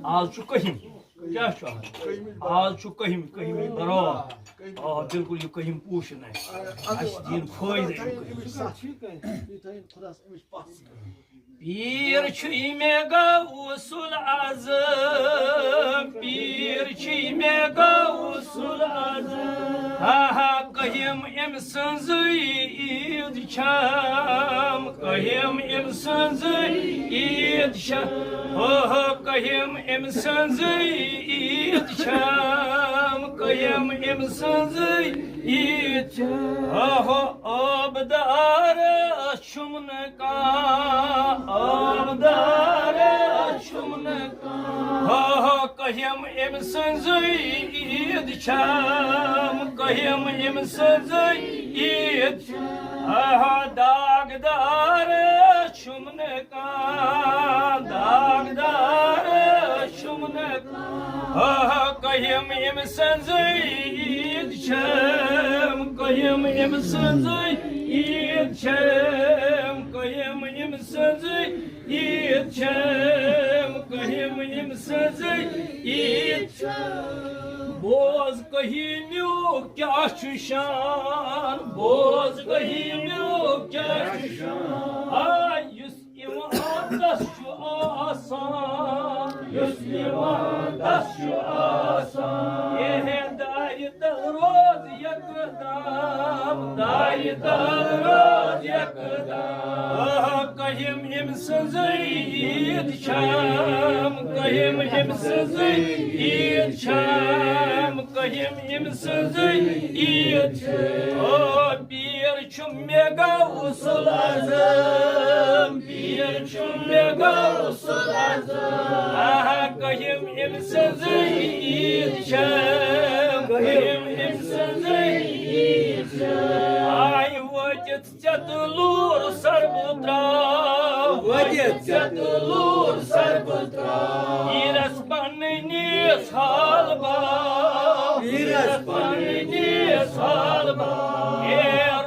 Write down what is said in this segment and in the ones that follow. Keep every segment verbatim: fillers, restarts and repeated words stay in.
آز چھُ کٔہِم۔ کیٛاہ چھُ آز؟ آز چھُ کٔہِم، کٔہِم برابر۔ آ، بِلکُل، یہِ کٔہِم پوٗشِن اَسہِ۔ اَسہِ دِیِن فٲیدٕ اَمہِ کٔہِم۔ پیٖر چھُ مےٚ غوث الاعظم، پیٖر چھُ مےٚ غوث الاعظم۔ ہا ہا، کٔہِم أمۍ سٕنٛزٕے عیٖد چھم، کٔہِم أمۍ سٕنٛزٕے عیٖد چھم۔ ہو ہو، کٔہِم أمۍ سٕنٛزٕے عیٖد چھم، کٔہِم أمۍ سٕنٛزٕے عیٖد چھم۔ ہو ہو، عابدار چھُم نہٕ کانٛہہ، عابدار چھُم نہٕ کانٛہہ۔ ہا ہا، کٔہِم أمۍ سٕنٛزٕے عیٖد چھم، کٔہِم أمۍ سٕنٛزٕے عیٖد چھم۔ ہا ہا، داغدار چھُم نہٕ کانٛہہ، داغدار چھُم نہٕ کانٛہہ۔ ہا ہا، کٔہِم أمۍ سٕنٛزٕے عیٖد چھم، کٔہِم أمۍ سٕنٛزٕے عیٖد چھم، کٔہِم أمۍ سٕنٛزٕے عیٖد چھم، کٔہِم أمۍ سٕنٛزٕے عیٖد چھم۔ بوز کٔہِمیُک کیٛاہ چھُ شان، بوز کٔہِمیُک کیٛاہ چھُ شان۔ آ، یُس یِوان تس چھُ آسان، یُس یِوان تس چھُ آسان۔ اے ہے دارِ تل روز یکدم، دارِ تل روز یکدم۔ آ، کٔہِم أمۍ سٕنٛزٕے عیٖد چھم، کٔہِم أمۍ سٕنٛزٕے عیٖد چھم، کٔہِم أمۍ سٕنٛزٕے عیٖد چھم۔ او پیٖر چھُ مےٚ غوث الاعظم، پیٖر چھُ مےٚ غوث الاعظم۔ آہا، کٔہِم أمۍ سٕنٛزٕے عیٖد چھم، کٔہِم أمۍ سٕنٛزٕے عیٖد چھم۔ آے وٲتِتھ ژےٚ تہٕ لوٗر سر بہٕ ترٛاو، وٲتِتھ ژےٚ تہٕ لوٗر سر بہٕ ترٛاو۔ پیٖرس پننِس حال باو، پیٖرس پننِس حال باو۔ اے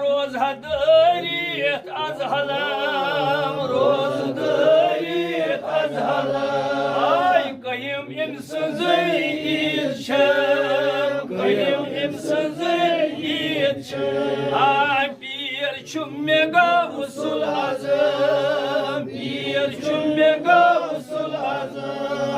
روزٕ ہا دٲرِتھ از حلم، روزٕ دٲرِتھ از حلم۔ آے کٔہِم أمۍ سٕنٛزٕے عیٖد چھم، کٔہِم أمۍ سٕنٛزٕے عیٖد چھم۔ آے پیٖر چھُ مےٚ غوث الاعظم، پیٖر چھُ مےٚ غوث الاعظم۔ آ،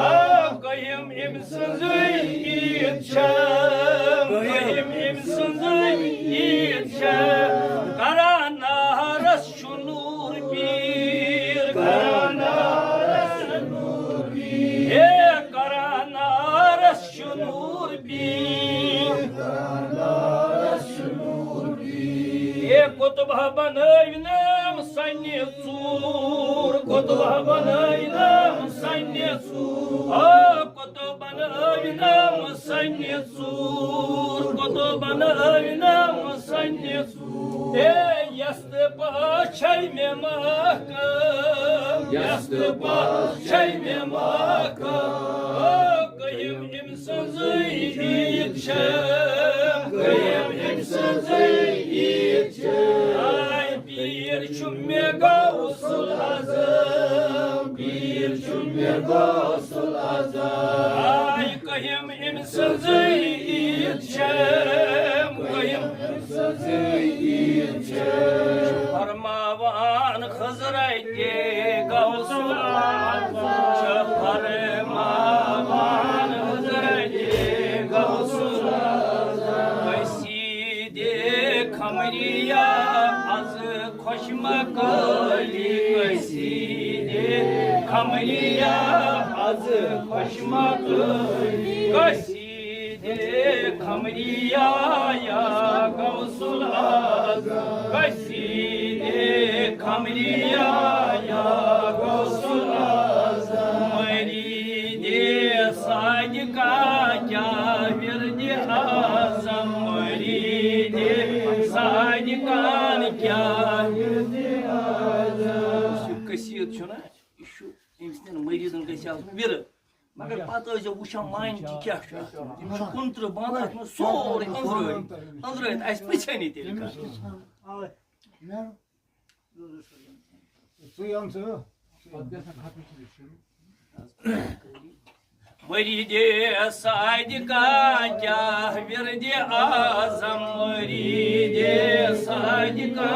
کٔہِم أمۍ سٕنٛزٕے عیٖد چھم، کٔہِم أمۍ سٕنٛزٕے عیٖد چھم۔ کران نارس چھُ نوٗر پیٖر، کران نارس چھُ نوٗر پیٖر۔ ہے کران نارس چھُ نوٗر پیٖر۔ اے قطب ہا بنٲوِنم سنہِ ژوٗر، قطب ہا بنٲوِنم سنہِ ژوٗر۔ آ، قطب بنٲوِنم سنہِ ژوٗر، قطب بنٲوِنم سنہِ ژوٗر۔ اے یس تہٕ پاس چھے مےٚ محکم، یس تہٕ پاس چھے مےٚ محکم۔ آ، کٔہِم أمۍ سٕنٛزٕے عیٖد چھم، کٔہِم أمۍ سٕنٛزٕے عیٖد چھم۔ آے پیٖر چھُ مےٚ غوث الاعظم، پیٖر چھُ مےٚ غوث الاعظم۔ آے کٔہِم أمۍ سٕنٛزٕے عیٖد چھم، کٔہِم أمۍ سٕنٛزٕے عیٖد چھم۔ فرماوان حضرت غوث الاعظم چھُ فرماوان حضرت غوث الاعظم۔ قصیدِ قمریہ از خۄش مقٲلی، قصیدِ قمریہ از خۄش مقٲلی، قصیدِ قمریہ یا غوث الاعظم، قصیدِ قمریہ یا غوث الاعظم۔ مریدِ صادقہ کیا ورد اعظم، مریدِ صادقہ کیا ورد اعظم۔ یُس یہِ قصیٖدٕ چھُنہ، یہِ چھُ أمۍ سٕنٛدٮ۪ن مریٖدن گژھِ آسُن ورد۔ مگر پتہٕ ٲسۍ زیو وٕچھان معنی تہِ کیٛاہ چھُ اَتھ منٛز۔ یِم چھِ کُنترٕہ بنٛد اَتھ منٛز سورُے أنٛدرٲے، أنٛدرٲے اَسہِ پرٛژھے نہٕ تیٚلہِ کانٛہہ۔ ژٕے اَن ژٕ۔ مرید صادقہ کیا ورد اعظم، مرید صادقہ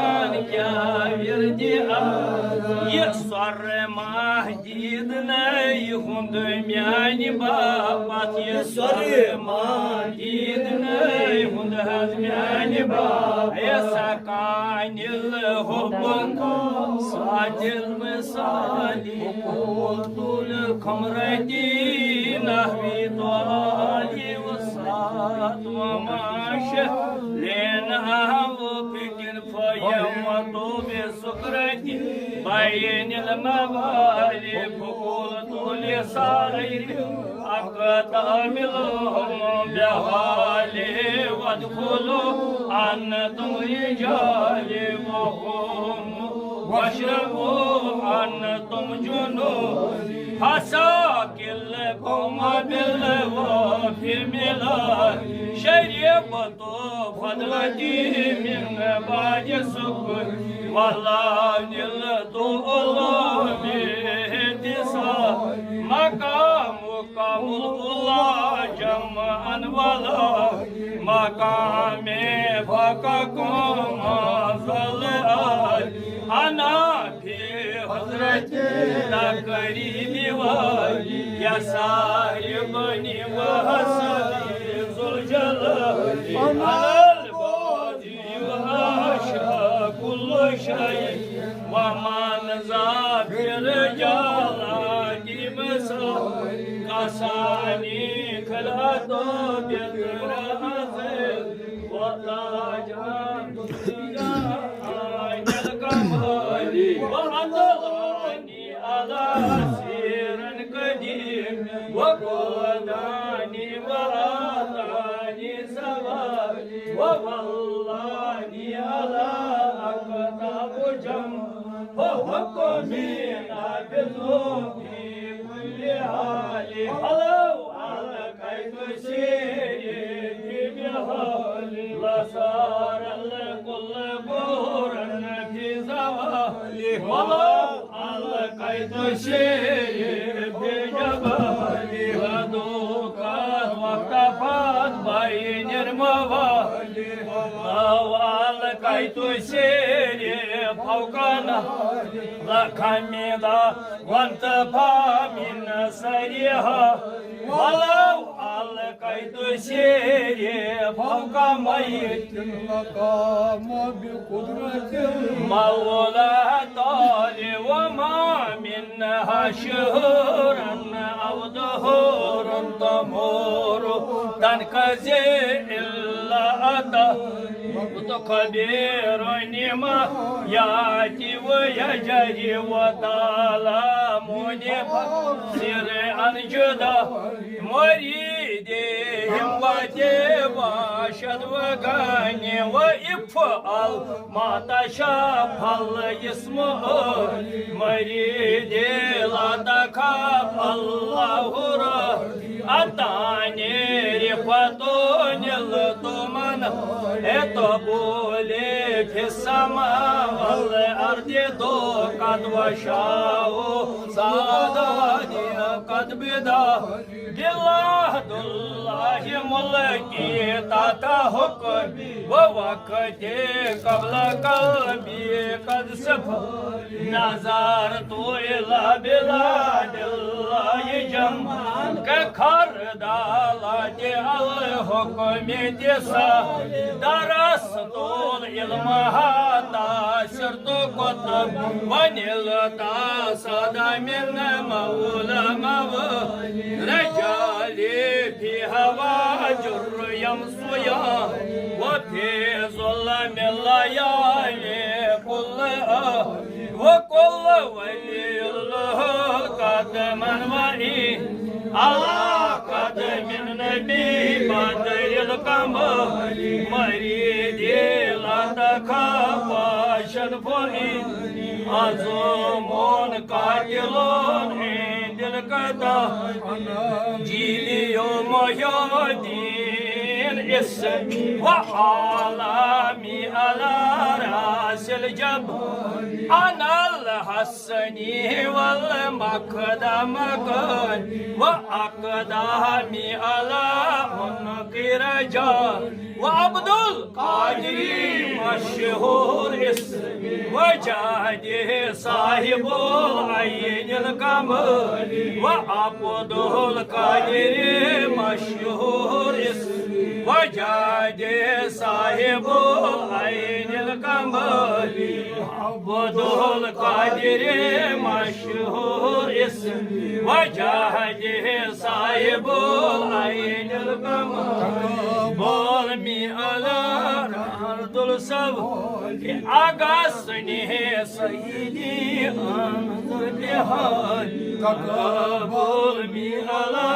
کیا ورد اعظم۔ یہ سر ماہ دید نئی ہند میانہ باپت، یہ سر ماہ دید نئی ہند حض میانہ باپت۔ ایسا کانل حب ساتل مثالی، قوت الخمرتی نحوی تعالی وسات وماش لین احو فکر فیم تو بے سکرتی بین الموالی، فقلت لسائر اقتحملهم بحالی وادخلوا انتم رجالی وهم واشربوا انتم جنود، فساقی القوم بالوافر ملال، شربت فضلتی من بعد سکر، والله نلت علوم اتصال، مقامک ملک الله جمعا ولا مقام فوقکم ذو العالی، انا فی حضرت تقریب والی، یا صاحبنی و حسبی ذو الجلال، انا الباقی و احشا کل شیء، ومن ذا فی الرجال کی مثال، کسانی خلعت و بدر عزیز و تاج عین الکمال، و اطلانی علی سیر قدیم، و قادانی و اعطانی سواری، و ولانی علی اقطاب جمع، و حکمی نافذ فی کل حال، ولو القیت سیری فی بحال، لصار الکل غورا فی زوال، ولو القیت سیری فی جبال، لدکت واختفت بین الموال، ولو القیت سیری فوق نهر لخمد وانطفا من ثریها، ولو القیت سیری فوق میت لقام بقدرة المولى تعالی، وما منها شهر او دهور تمر تنقضی الا اتى متکبر نما یاتی و یجری و تعالی منفصل عن جدا، مرید همت باشد و غنی و افعل ما تشاء فالاسم علی، مرید لا تخف الله را اتانی رفعت نلت منها، اطبلی فی السماء والارض دقت و شاء سعادتی قد بدا، بلاد الله ملکی تحت حکمی و وقتی قبل قلبی قد صفا، نظرت الی بلاد الله جمعا کخردلة الحکم تسعا، درست العلم حتی صرت قطبا ونلت سعدا من مولى موالي، رجالی فی هوی جر یمسیا و فی ظلم اللیالی کلها، و کل ولی الله قدما و عین، علی قدم النبی بدر الکمال، مریدی لا تخف شرف این عظیم قاتل عند القتال، جیلی و محی الدین اسمي وعلامي على رأس الجبل. أنا الحسني والمقدم كن وأقدامي على عنق رجال. وعبد القادر مشهور اسمي وجاده صاحب العين الكمال. وعبد القادر مشهور اسمي وجاده صاحب العين الكمال. عبد القادر مشهور اسمي وجاده صاحب العين الكمال. بول مي على أرض السواد أغثني سيدي أنظر بحالي. بول مي على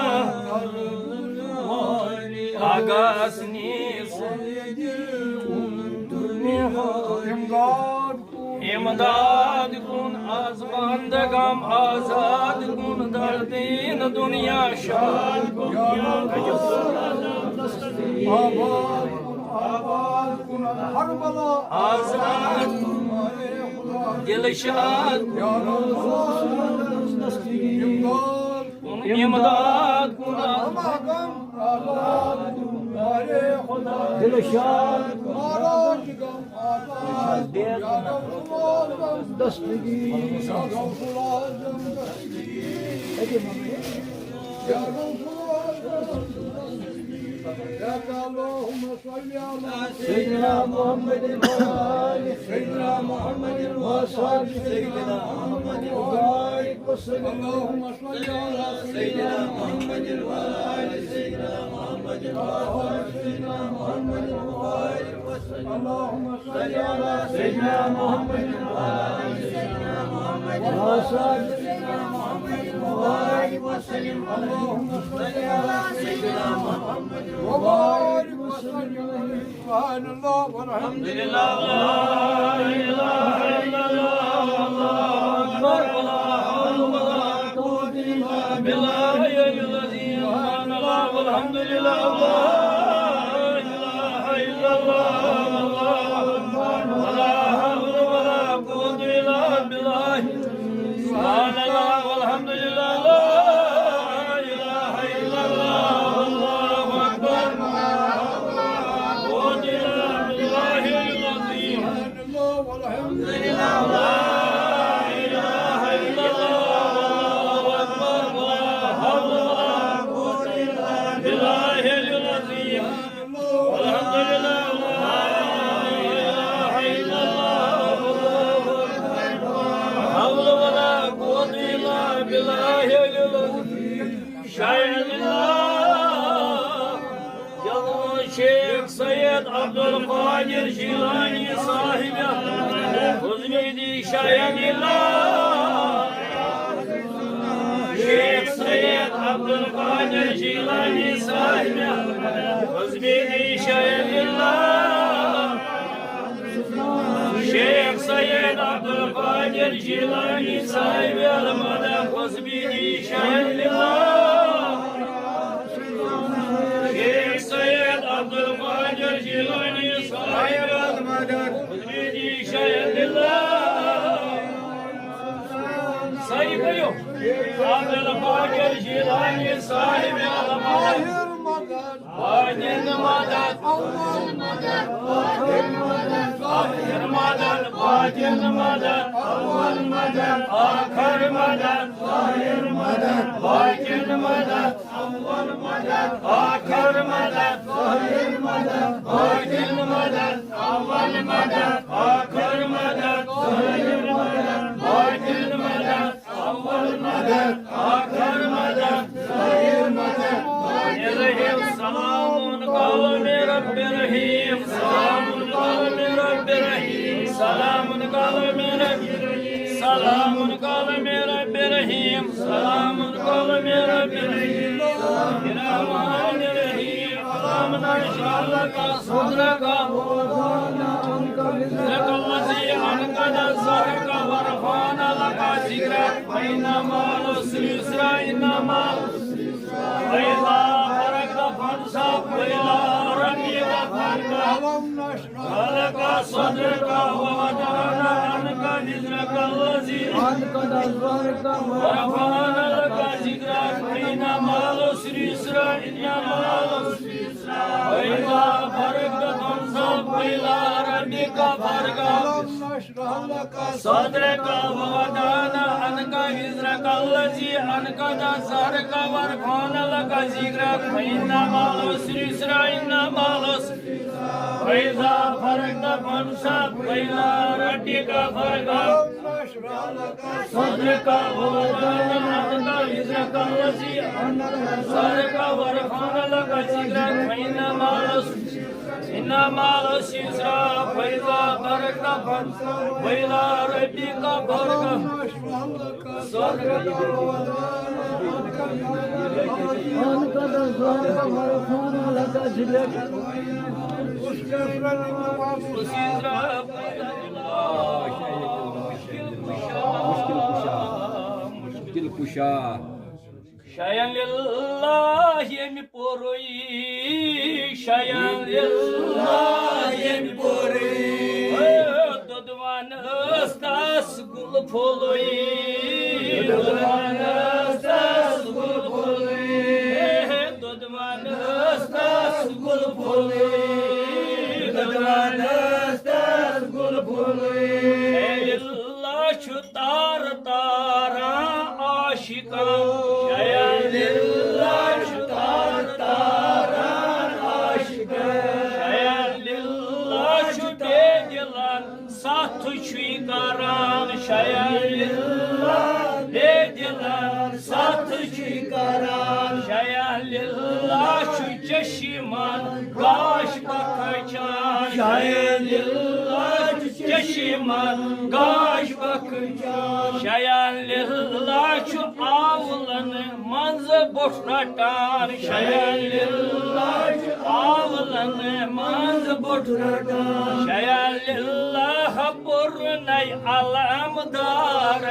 أرض السواد أغثني سيدي أنظر بحالي. امداد کن از بندگم، آزاد کن در دین دنیا شاد کن. آباد کن، آباد کن از هر بلا، آزاد کن دل شاد. امداد کن، امداد کن از غم، آزاد کن دل شاد کن. دستگیر. اللهم صل على سيدنا محمد وعلى آل سيدنا محمد وصحبه سيدنا محمد وبارك وسلم. اللهم صل على سيدنا محمد وعلى آل سيدنا محمد وعلى آل سيدنا محمد وبارك وسلم. اللهم صل على سيدنا محمد وعلى آل سيدنا محمد وعلى آل سيدنا محمد وبارك وسلم. اللهم صل على سيدنا محمد وبارك وسلم. سبحان الله والحمد لله ولا إله إلا الله والله أكبر ولا حول ولا قوة إلا بالله العلي العظيم. سبحان الله والحمد لله ولا إله إلا الله والله أكبر ولا حول ولا قوة إلا بالله. سبحان الله والحمد لله لا إله إلا الله والله أكبر ولا حول ولا قوة إلا بالله العلي العظيم. الحمد لله لا إله إلا الله والله أكبر ولا حول ولا قوة إلا بالله العلي العظيم. الحمد لله لا إله إلا الله والله أكبر ولا حول ولا قوة إلا بالله العلي العظيم. شاعر الله. شیخ سید عبدالقادر جیلانی صاحب خزمیدی شاعر الله. شیخ سید عبدالقادر جیلانی صاحب خزمیدی شاعر الله. شیخ سید عبدالقادر جیلانی صاحب المدد خزمیدی شاعر الله. شیخ سید عبدالقادر جیلانی صاحب المدد خزمیدی شاعر الله. ساری پٔرِو. عبدالقادر جیلانی صاحب المدد. باطن مدد، اول مدد، باطن مدد، ظاهر مدد، باطن مدد، اول مدد، آخر مدد، ظاهر مدد، باطن مدد، اول مدد، آخر مدد، ظاهر مدد، باطن مدد، اول مدد، آخر مدد، ظاهر مدد، باطن مدد، اول مدد، آخر مدد، ظاہر مدد، باطن مدد۔ سلام قولا من رب رحیم، سلام قولا من رب رحیم، سلام قولا من رب رحیم، سلام قولا من رب رحیم، سلام قولا من رب رحیم۔ الرحمن الرحیم۔ ألم نشرح لك صدرك ووضعنا عنك وزرك الذي أنقض ظهرك ورفعنا لك ذكرك فإن مع العسر يسرا، إن مع العسر يسرا، فإذا فرغت فانصب وإلى ربك صدرك ووضعنا عنك وزرك الذي أنقض ظهرك ورفعنا لك ذكرك فإن مع العسر يسرا إن مع العسر يسرا فإذا فرغت فانصب وإلى ربك فارغب. صدرك ووضعنا عنك وزرك الذي أنقض ظهرك ورفعنا لك ذكرك فإن مع العسر يسرا إن مع العسر فإذا فرغت فانصب وإلى ربك فارغب. صدرك ووضعنا عنك وزرك الذي أنقض ظهرك ورفعنا لك ذكرك فإن مع العسر إن مع العسر يسرا فإذا فرغت فانصب وإلى ربك فارغب. صدرك ووضعنا عنك وزرك الذي أنقض ظهرك ورفعنا لك ذكرك. مشکل کشا، مشکل کشا، مشکل کشا. شیان للہ ییٚمہِ پوٚرُے، شیان للہ ییٚمہِ پوٚرُے. دۄدوان ٲس تس گُل پھوٚلُے، دۄدوان ٲس تس گُل پھوٚلُے. دۄدوان ٲس تس گُل پھوٚلُے، دۄدوان ٲس تس گُل پھوٚلُے. شیان للہ چھُ تار تاران عاشقان، شیان للہ چھُ تار تاران عاشقان. شیان للہ چھُ بے دِلن ستھ چھُے کران، شیان للہ بے دِلن ستھ چھُے کران. شیان للہ چھُ چشمن گاش بخچان، شیان للہ چھُ چشمن گاش بخچان. شیان للہ چھُ آولن منٛز بوٚٹھ رٹان، شیان للہ چھُ آولن منٛز بوٚٹھ رٹان. شیان للہ پوٚرنَے علمدار،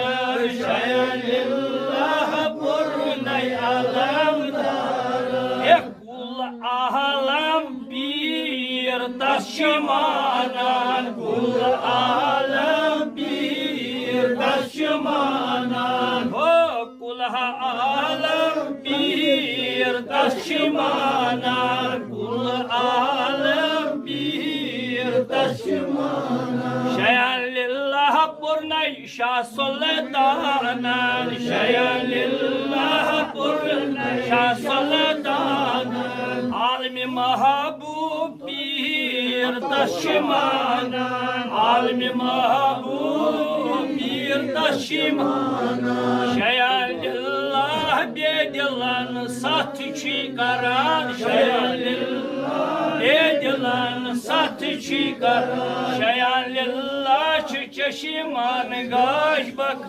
شیان للہ پوٚرنَے علمدار. ہے کُل عالم پیٖر تس چھِ مانان، کُل عالم پیٖر تس چھِ مانان. ہو کُل عالم پیٖر تس چھِ مانان، کُل عالم پیٖر تس چھِ مانان. شیان للہ پوٚرنَے شاہ سلطانن، شیان للہ پوٚرنَے شاہ سلطانن. عالمِ محبوب پیٖر تس چھِ مانان، عالمِ محبوب پیٖر تس چھِ مانان. شیان للہ بے دِلن ستھ چھُے کران، شیان للہ بے دِلن ستھ چھُے کران. شیان للہ چھُ چشمن گاش بخ،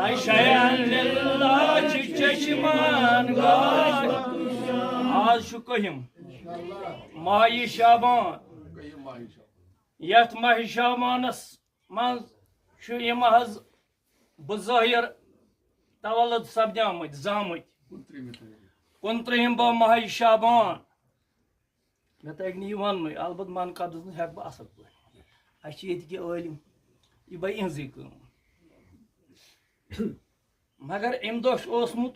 اے شیان للہ چھُ چشمن گاش بخ. آز چھُ کٔہِم ماہِ شعبان. یتھ ماہِ شعبانس منٛز چھُ یِم حظ بظٲہِر تولد سپدیمٕتۍ، زامٕتۍ. کُنترٕہِم بہٕ ماہِ شعبان. مےٚ تَگہِ نہٕ یہِ وَننُے، البتہ من قبضس منٛز ہٮ۪کہٕ بہٕ اَصٕل پٲٹھۍ. اَسہِ چھِ ییٚتہِ کینٛہہ عٲلِم، یہِ بَے یِہٕنٛزٕے کٲم. مگر اَمہِ دۄہ چھُ اوسمُت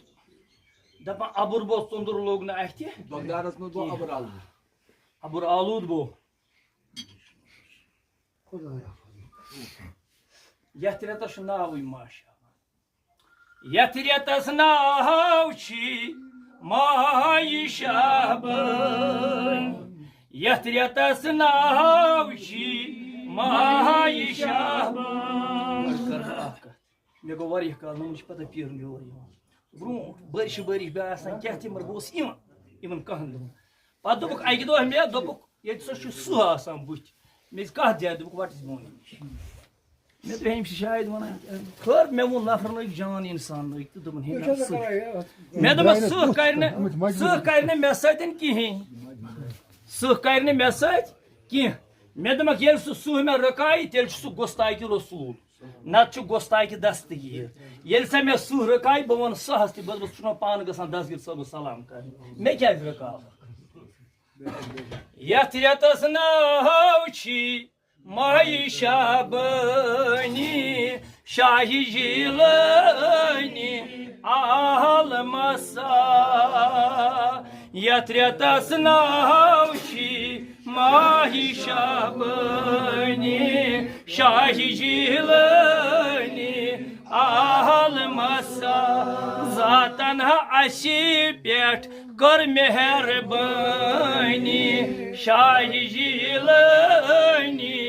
دَپان، اَبُر بوٚو ژٔنٛدُر لوٚگ نہٕ اَتھِ. بغدادس منٛز گوٚو کینٛہہ. اَبُر آلوٗد. اَبُر آلوٗد بوٚو. یَتھ رٮ۪تَس چھُ ناوٕے ماشاء اللہ. یَتھ رٮ۪تَس ناو چھِ ماہِ شعبان. یَتھ رٮ۪تَس ناو چھِ ماہِ شعبان. مےٚ گوٚو واریاہ کال، نہٕ وٕنہِ چھِ پَتہ پیٖرُن یور یِوان. برونٛٹھ بٲرِشہِ بٲرِش بیٚیہِ آسان کیٛاہ تہِ، مگر بہٕ اوسُس یِوان یِمَن کَہَن دۄہَن. پَتہٕ دوٚپُکھ اَکہِ دۄہ مےٚ، دوٚپُکھ، ییٚتہِ سا چھُ سٕہہ آسان بٕتھِ. مےٚ ٲسۍ کَتھ جایہِ؟ دوٚپُکھ، what is morning. مےٚ دوٚپ، ہے، یِم چھِ شاید وَنان، خٲر، مےٚ ووٚن نفرَن أکۍ، جان اِنسانَن أکۍ، تہٕ دوٚپُن، ہے، نہ، سٕہہ. مےٚ دوٚپمَس، سٕہہ کَرِ نہٕ، سٕہہ کَرِ نہٕ مےٚ سۭتۍ کِہیٖنۍ. سٕہہ کَرِ نہٕ مےٚ سۭتۍ کینٛہہ. مےٚ دوٚپمَکھ، ییٚلہِ سُہ سٕہہ مےٚ رُکایہِ، تیٚلہِ چھُ سُہ گۄستاکہِ رسوٗل، نَتہٕ چھُ گۄستاکہِ دستگیٖر. ییٚلہِ سۄ مےٚ سٕہہ رُکایہِ، بہٕ وَنہٕ سٕہَس تہِ، بہٕ دوٚپمَس، ژٕ چھُکھ نہٕ پانہٕ گژھان دستگیٖر صٲبَس سلام کَرنہِ، مےٚ کیٛازِ رُکاوَکھ؟ یَتھ رٮ۪تَس ناو چھِ ماہی شابانی، شاہی جیلانی، عالمسا۔ یتھ رٮ۪تس ناو چھی ماہی شابانی، شاہی جیلانی، عالمسا۔ ذاتن ہا اسی پٮ۪ٹھ کٔر مہربٲنی، شاہی جیلانی،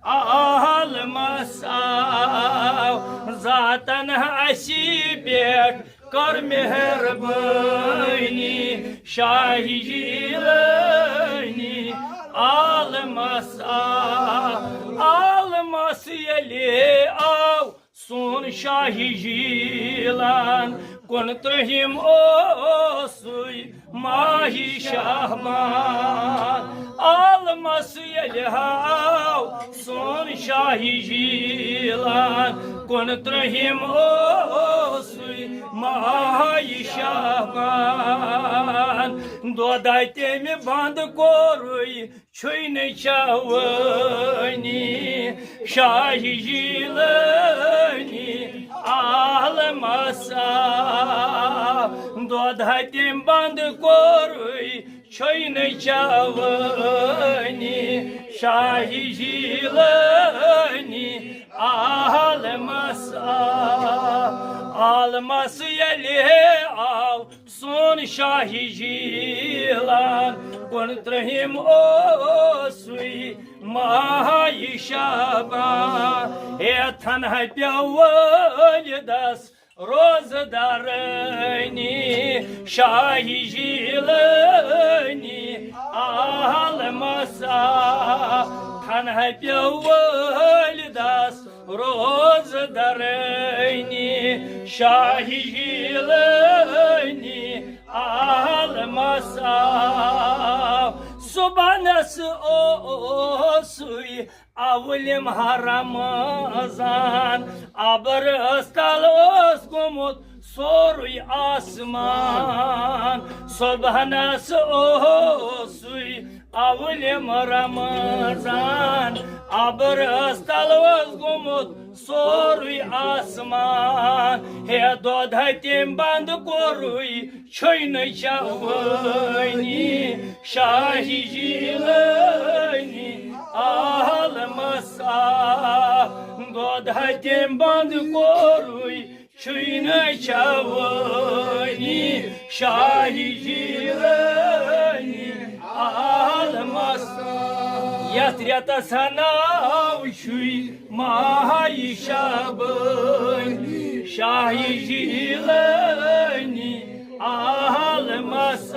عالمس آو۔ ذاتن اسی پٮ۪ٹھ کٔر مہربٲنی، شاہی جیلانی، عالمس آو۔ عالمس ییٚلہِ آو سون شاہی جیلان، کُنترٕہِم اوسُے ماہی شہبان۔ عالمس ییٚلہِ آو سون شاہی جیلان، کُنترٕہِم اوسُے ماہی شہبان۔ دۄدھا تٔمۍ بنٛد کوٚرُے چھُے نہٕ چاوٲنی، شاہی جیلانی، عالمس آو۔ دۄدھا تٔمۍ بنٛد کوٚرُے چھُے نہٕ چاوٲنی، شاہی جیلانی، عالمس آو۔ عالمس ییٚلہِ آو سون شاہی جیلان، کُنترٕہِم اوسُے ماہی شہبان۔ ہے تھنہا پیوٚو وٲلدس روزٕ درٲنی، شاہی جیلانی، عالمس آو۔ تھنہا پیوٚو وٲلدس روزٕ درٲنی، شاہی جیلانی، عالمس آو۔ صبحنس اوسُے اولم ہا رمضان، ابرس تل اوس گوٚمُت سورُے آسمان۔ صبحنس اوسُے اولم رمضان، ابرس تل اوس گوٚمت سورُے آسمان۔ ہے دۄدھا تٔمۍ بنٛد کوٚرُے چھُے نہٕ چاوٲنی، شاہی جیلانی، عالمس آو۔ دۄدھا تٔمۍ بنٛد کوٚرُے چھُے نہٕ چاوٲنی، شاہی جیلانی، عالمس۔ یتھ رٮ۪تس ناو چھُے ماہی شابٲنی، شاہی جیلانی، عالمس۔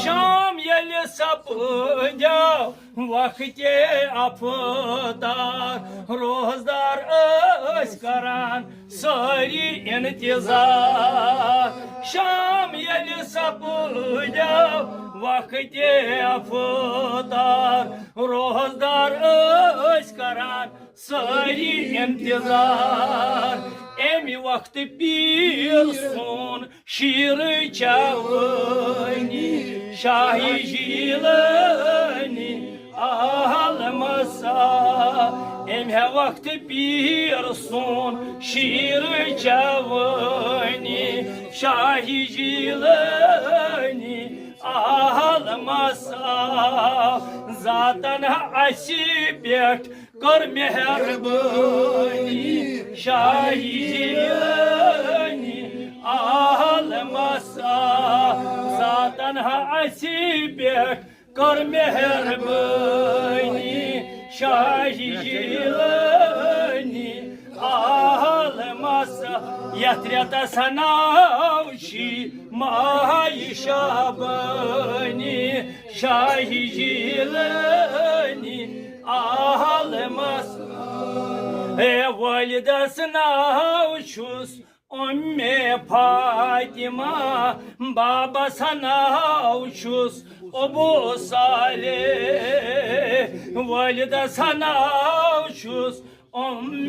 شام ییٚلہِ سپدیو وقتِ افطار، روزدار ٲسۍ کران سٲری انتظار۔ شام ییٚلہِ سپدیو وقتِ افطار، روزدار ٲسۍ کران سٲری انتظار۔ اَمہِ وقتہٕ پیٖر سون شیرٕچ چاوٲنی، شاہی جیلانی، عالمس آو۔ اَمہِ وقتہٕ پیٖر سون شیرٕچ چاوٲنی، شاہی جیلانی، عالمس آو۔ ذاتن اسی پٮ۪ٹھ کٔر مہربٲنی، شاہی جیلانی، عالمس آو۔ ذاتن اسی پٮ۪ٹھ کٔر مہربٲنی، شاہی جیلانی، عالمس آو۔ یتھ رٮ۪تس ناو چھی ماہی شابانی، شاہی جیلانی، عالمس۔ ہے والدس ناو چھُس ام فاطمہ، بابس ناو چھُس ابو صالح۔ والدس ناو چھُس ام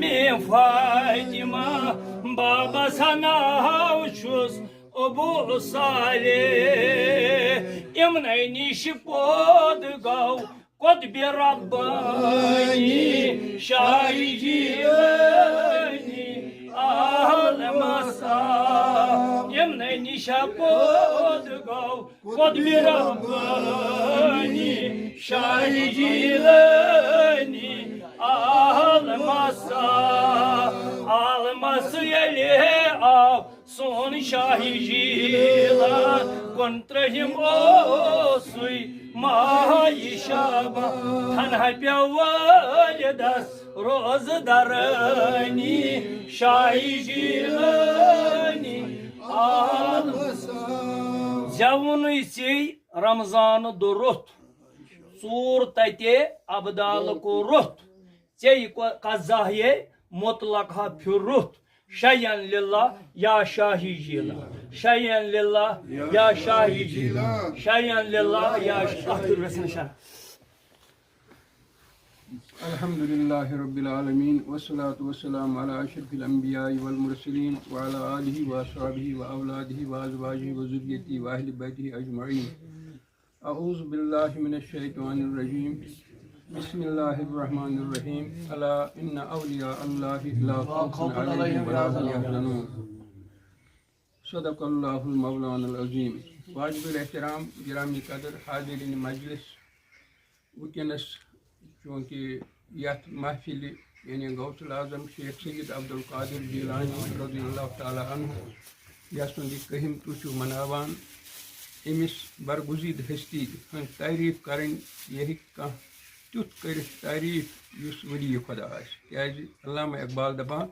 فاطمہ، بابس ناو چھُس ابو صالح۔ یِمنٕے نِش پود گوٚو قطب ربانی شاہ جیلانی عالمس آو۔ یمنے نِش پود گوٚو قطب ربانی شاہ جیلانی عالمس آو۔ عالمس ییٚلہِ آو سون شاہ جیلان، کُنترٛہِم اوسُے ماہِ شعبان، تنہا پیوٚو والدس روزٕ درٲنی۔ شاہ جیلانی عالمس آو۔ زیوُنُے ژے رمضان دۄہ روٚتھ، ژوٗر تتے ابدال کو روٚتھ، ژے قضاہے مطلق ہا پھیوٚر روٚتھ۔ شیئن للہ یا شاہی جیلان، شیئن للہ یا شاہی جیلان، شیئن للہ یا شاہی۔ اتھ کٔرِو اَسہِ نِشان۔ الحمد لله رب العالمين، والصلاة والسلام على أشرف الأنبياء والمرسلين، وعلى آله وأصحابه وأولاده وأزواجه وذريته وأهل بيته أجمعين. أعوذ بالله من الشيطان الرجيم. بسم الله الرحمن الرحيم. ألا إن أولياء الله لا خوف عليهم ولا هم يحزنون. صدق الله المولانا العظيم. واجب الاحترام، گرامی قدر حاضرین مجلس، وٕنکیٚنَس چوٗنٛکہِ یَتھ محفِلہِ یعنی غوث الاعظم شیخ سید عبدالقادر جیلانی رضی اللہ تعالیٰ عنہ یَس سُنٛد یہِ کٔہِم تُہ چھُ مناوان، أمِس برگزیٖد ہستی ہٕنٛز تعریٖف کَرٕنۍ، یہِ ہیٚکہِ کانٛہہ تیُتھ کٔرِتھ تعریٖف یُس ولی خۄدا آسہِ۔ کیٛازِ علامہ اقبال دَپان،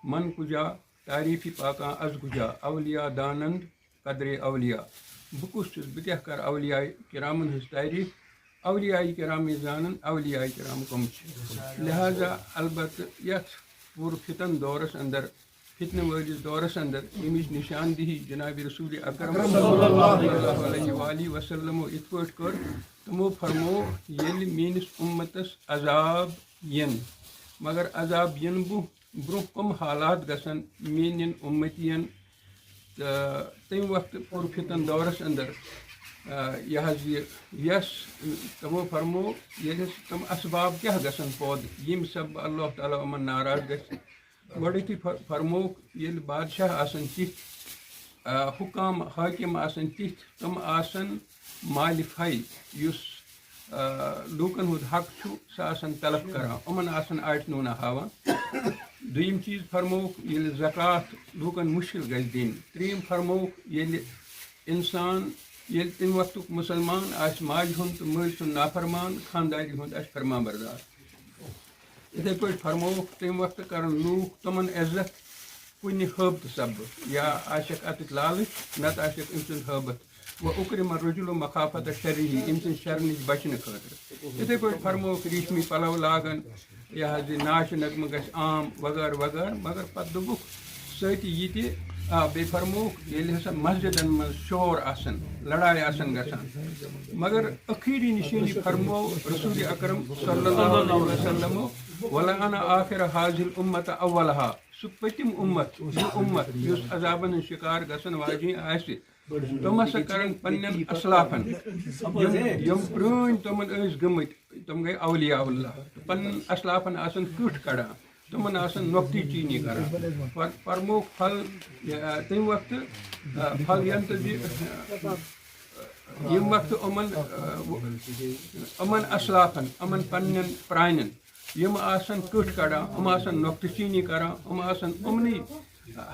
من کجا تعریٖفی پاکاں از کجا، اولیاء دانند قدرِ اولیاء۔ بہٕ کُس چھُس، بہٕ کیٛاہ کَرٕ اولیاء کرامَن ہٕنٛز تعریٖف؟ اولیاء کرام یہِ زانَن، اولیاء کرام کٕم چھِ؟ لہذا البتہ یَتھ پوٗرٕ فتن دورس اندر، فتنہٕ وٲلِس دورس اندر، ییٚمِچ نشاندہی جناب رسول اکرم صلی اللہ علیہ وآلہ وسلمو یِتھ پٲٹھۍ کٔر، تِمو فرموو، ییٚلہِ میٲنِس اُمتس عذاب یِن، مگر عذاب یِن برونٛہہ برونٛہہ کم حالات گژھن میٲنٮ۪ن اُمتین، تہٕ تمہِ وقتہٕ پوٗرٕ فتن دورس اندر، آ، یہِ حظ یہِ یس تِمو فرموو، ییٚلہِ حظ تِم اسباب کیٛاہ گژھن پٲدٕ، ییٚمہِ سببہٕ اللہ تعالیٰ یِمن ناراض گژھِ۔ گۄڈٕنیتھٕے فر-، فرمووُکھ، ییٚلہِ بادشاہ آسن تِتھۍ، آ، حکام حٲکِم آسن تِتھۍ، تِم آسن مالِفاے، یُس، آ، لوٗکن ہُنٛد حق چھُ، سُہ آسن تلف کران، یِمن آسن آٹہِ نوٗنہ ہاوان۔ دوٚیِم چیٖز فرمووُکھ، ییٚلہِ زکوٰۃ لوٗکن مُشکِل گژھِ دِنۍ۔ ترٛیٚیِم فرمووُکھ، ییٚلہِ انسان، ییٚلہِ تمہِ وقتُک مُسلمان آسہِ ماجہِ ہُنٛد تہٕ مٲلۍ سُنٛد نافرمان، خانداری ہُنٛد آسہِ فرمان بردار۔ یِتھے پٲٹھۍ فرمووُکھ، تمہِ وقتہٕ کرن لوٗکھ تِمن عزت کُنہِ ہٲبتہٕ سببہٕ، یا آسٮ۪کھ اتٕچ لالٕچ، نتہٕ آسٮ۪کھ أمۍ سُنٛد ہٲبتھ۔ و اکرم الرجل مخافت شرہ، أمۍ سٕنٛز شرٕ نِش بچنہٕ خٲطرٕ۔ یِتھے پٲٹھۍ فرمووُکھ، ریشمی پلو لاگن، یہِ حظ یہِ ناچ نغمہٕ گژھِ عام، وغٲرٕ وغٲرٕ۔ مگر پتہٕ دوٚپُکھ، سۭتی یہِ تہِ، آ، بیٚیہِ فرمووُکھ، ییٚلہِ ہسا مسجدن منٛز شور آسن، لڑایہِ آسن گژھان، مگر ٲخری نشٲنی فرموو رسول اکرم صلی اللہ علیہ وسلم، ولعن آخر هذه الامة اولها، سُہ پٔتِم اُمت، یہِ اُمت یُس عذابن ہُنٛد شکار گژھن واجِنۍ آسہِ، تِم ہسا کرن پننٮ۪ن اسلافن، یِم، یِم پرٲنۍ تِمن ٲسۍ گٔمٕتۍ، تِم گٔے اولیاء اللہ، پننٮ۪ن اسلافن آسن کٔٹھۍ کڑان، تِمن آسن نۄقطہٕ چینی کران۔ پر-، پرموکھ پھل، یا، تمہِ وقتہٕ، آ، پھل ینہٕ تہٕ زِ، آ، ییٚمہِ وقتہٕ یِمن، آ، یِمن اسلافن، یِمن پننٮ۪ن پرانٮ۪ن، یِم آسن کٔٹھۍ کڑان، یِم آسن نۄقطہٕ چینی کران، یِم آسن یِمنٕے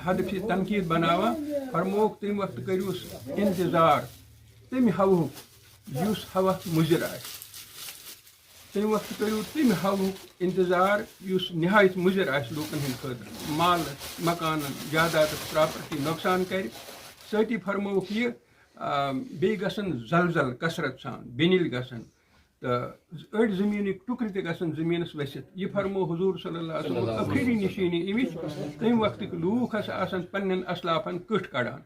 ہدفِ تنقید بناوان۔ فرمووُکھ، تمہِ وقتہٕ کٔرِو انتظار تمہِ ہوہُک، یُس ہوا مُضر آسہِ۔ تمہِ وقتہٕ کٔرِو تمہِ ہوہُک انتظار، یُس نہایت مُضر آسہِ لوٗکن ہٕنٛدِ خٲطرٕ، مالس، مکانن، جادادس، پراپرٹی نۄقصان کرِ۔ سۭتی فرمووُکھ یہِ، آ، بیٚیہِ گژھن زلزل کثرت سان، بِنِلۍ گژھن، تہٕ أڑۍ زٔمیٖنٕکۍ ٹُکرٕ تہِ گژھن زٔمیٖنَس ؤسِتھ۔ یہِ فرموو حضوٗر صلی اللہ علیہ وسلم ٲخری نِشٲنی اَمِچ، تَمہِ وقتٕکۍ لوٗکھ ہسا آسن پننٮ۪ن اسلافن کٔٹھۍ کڑان۔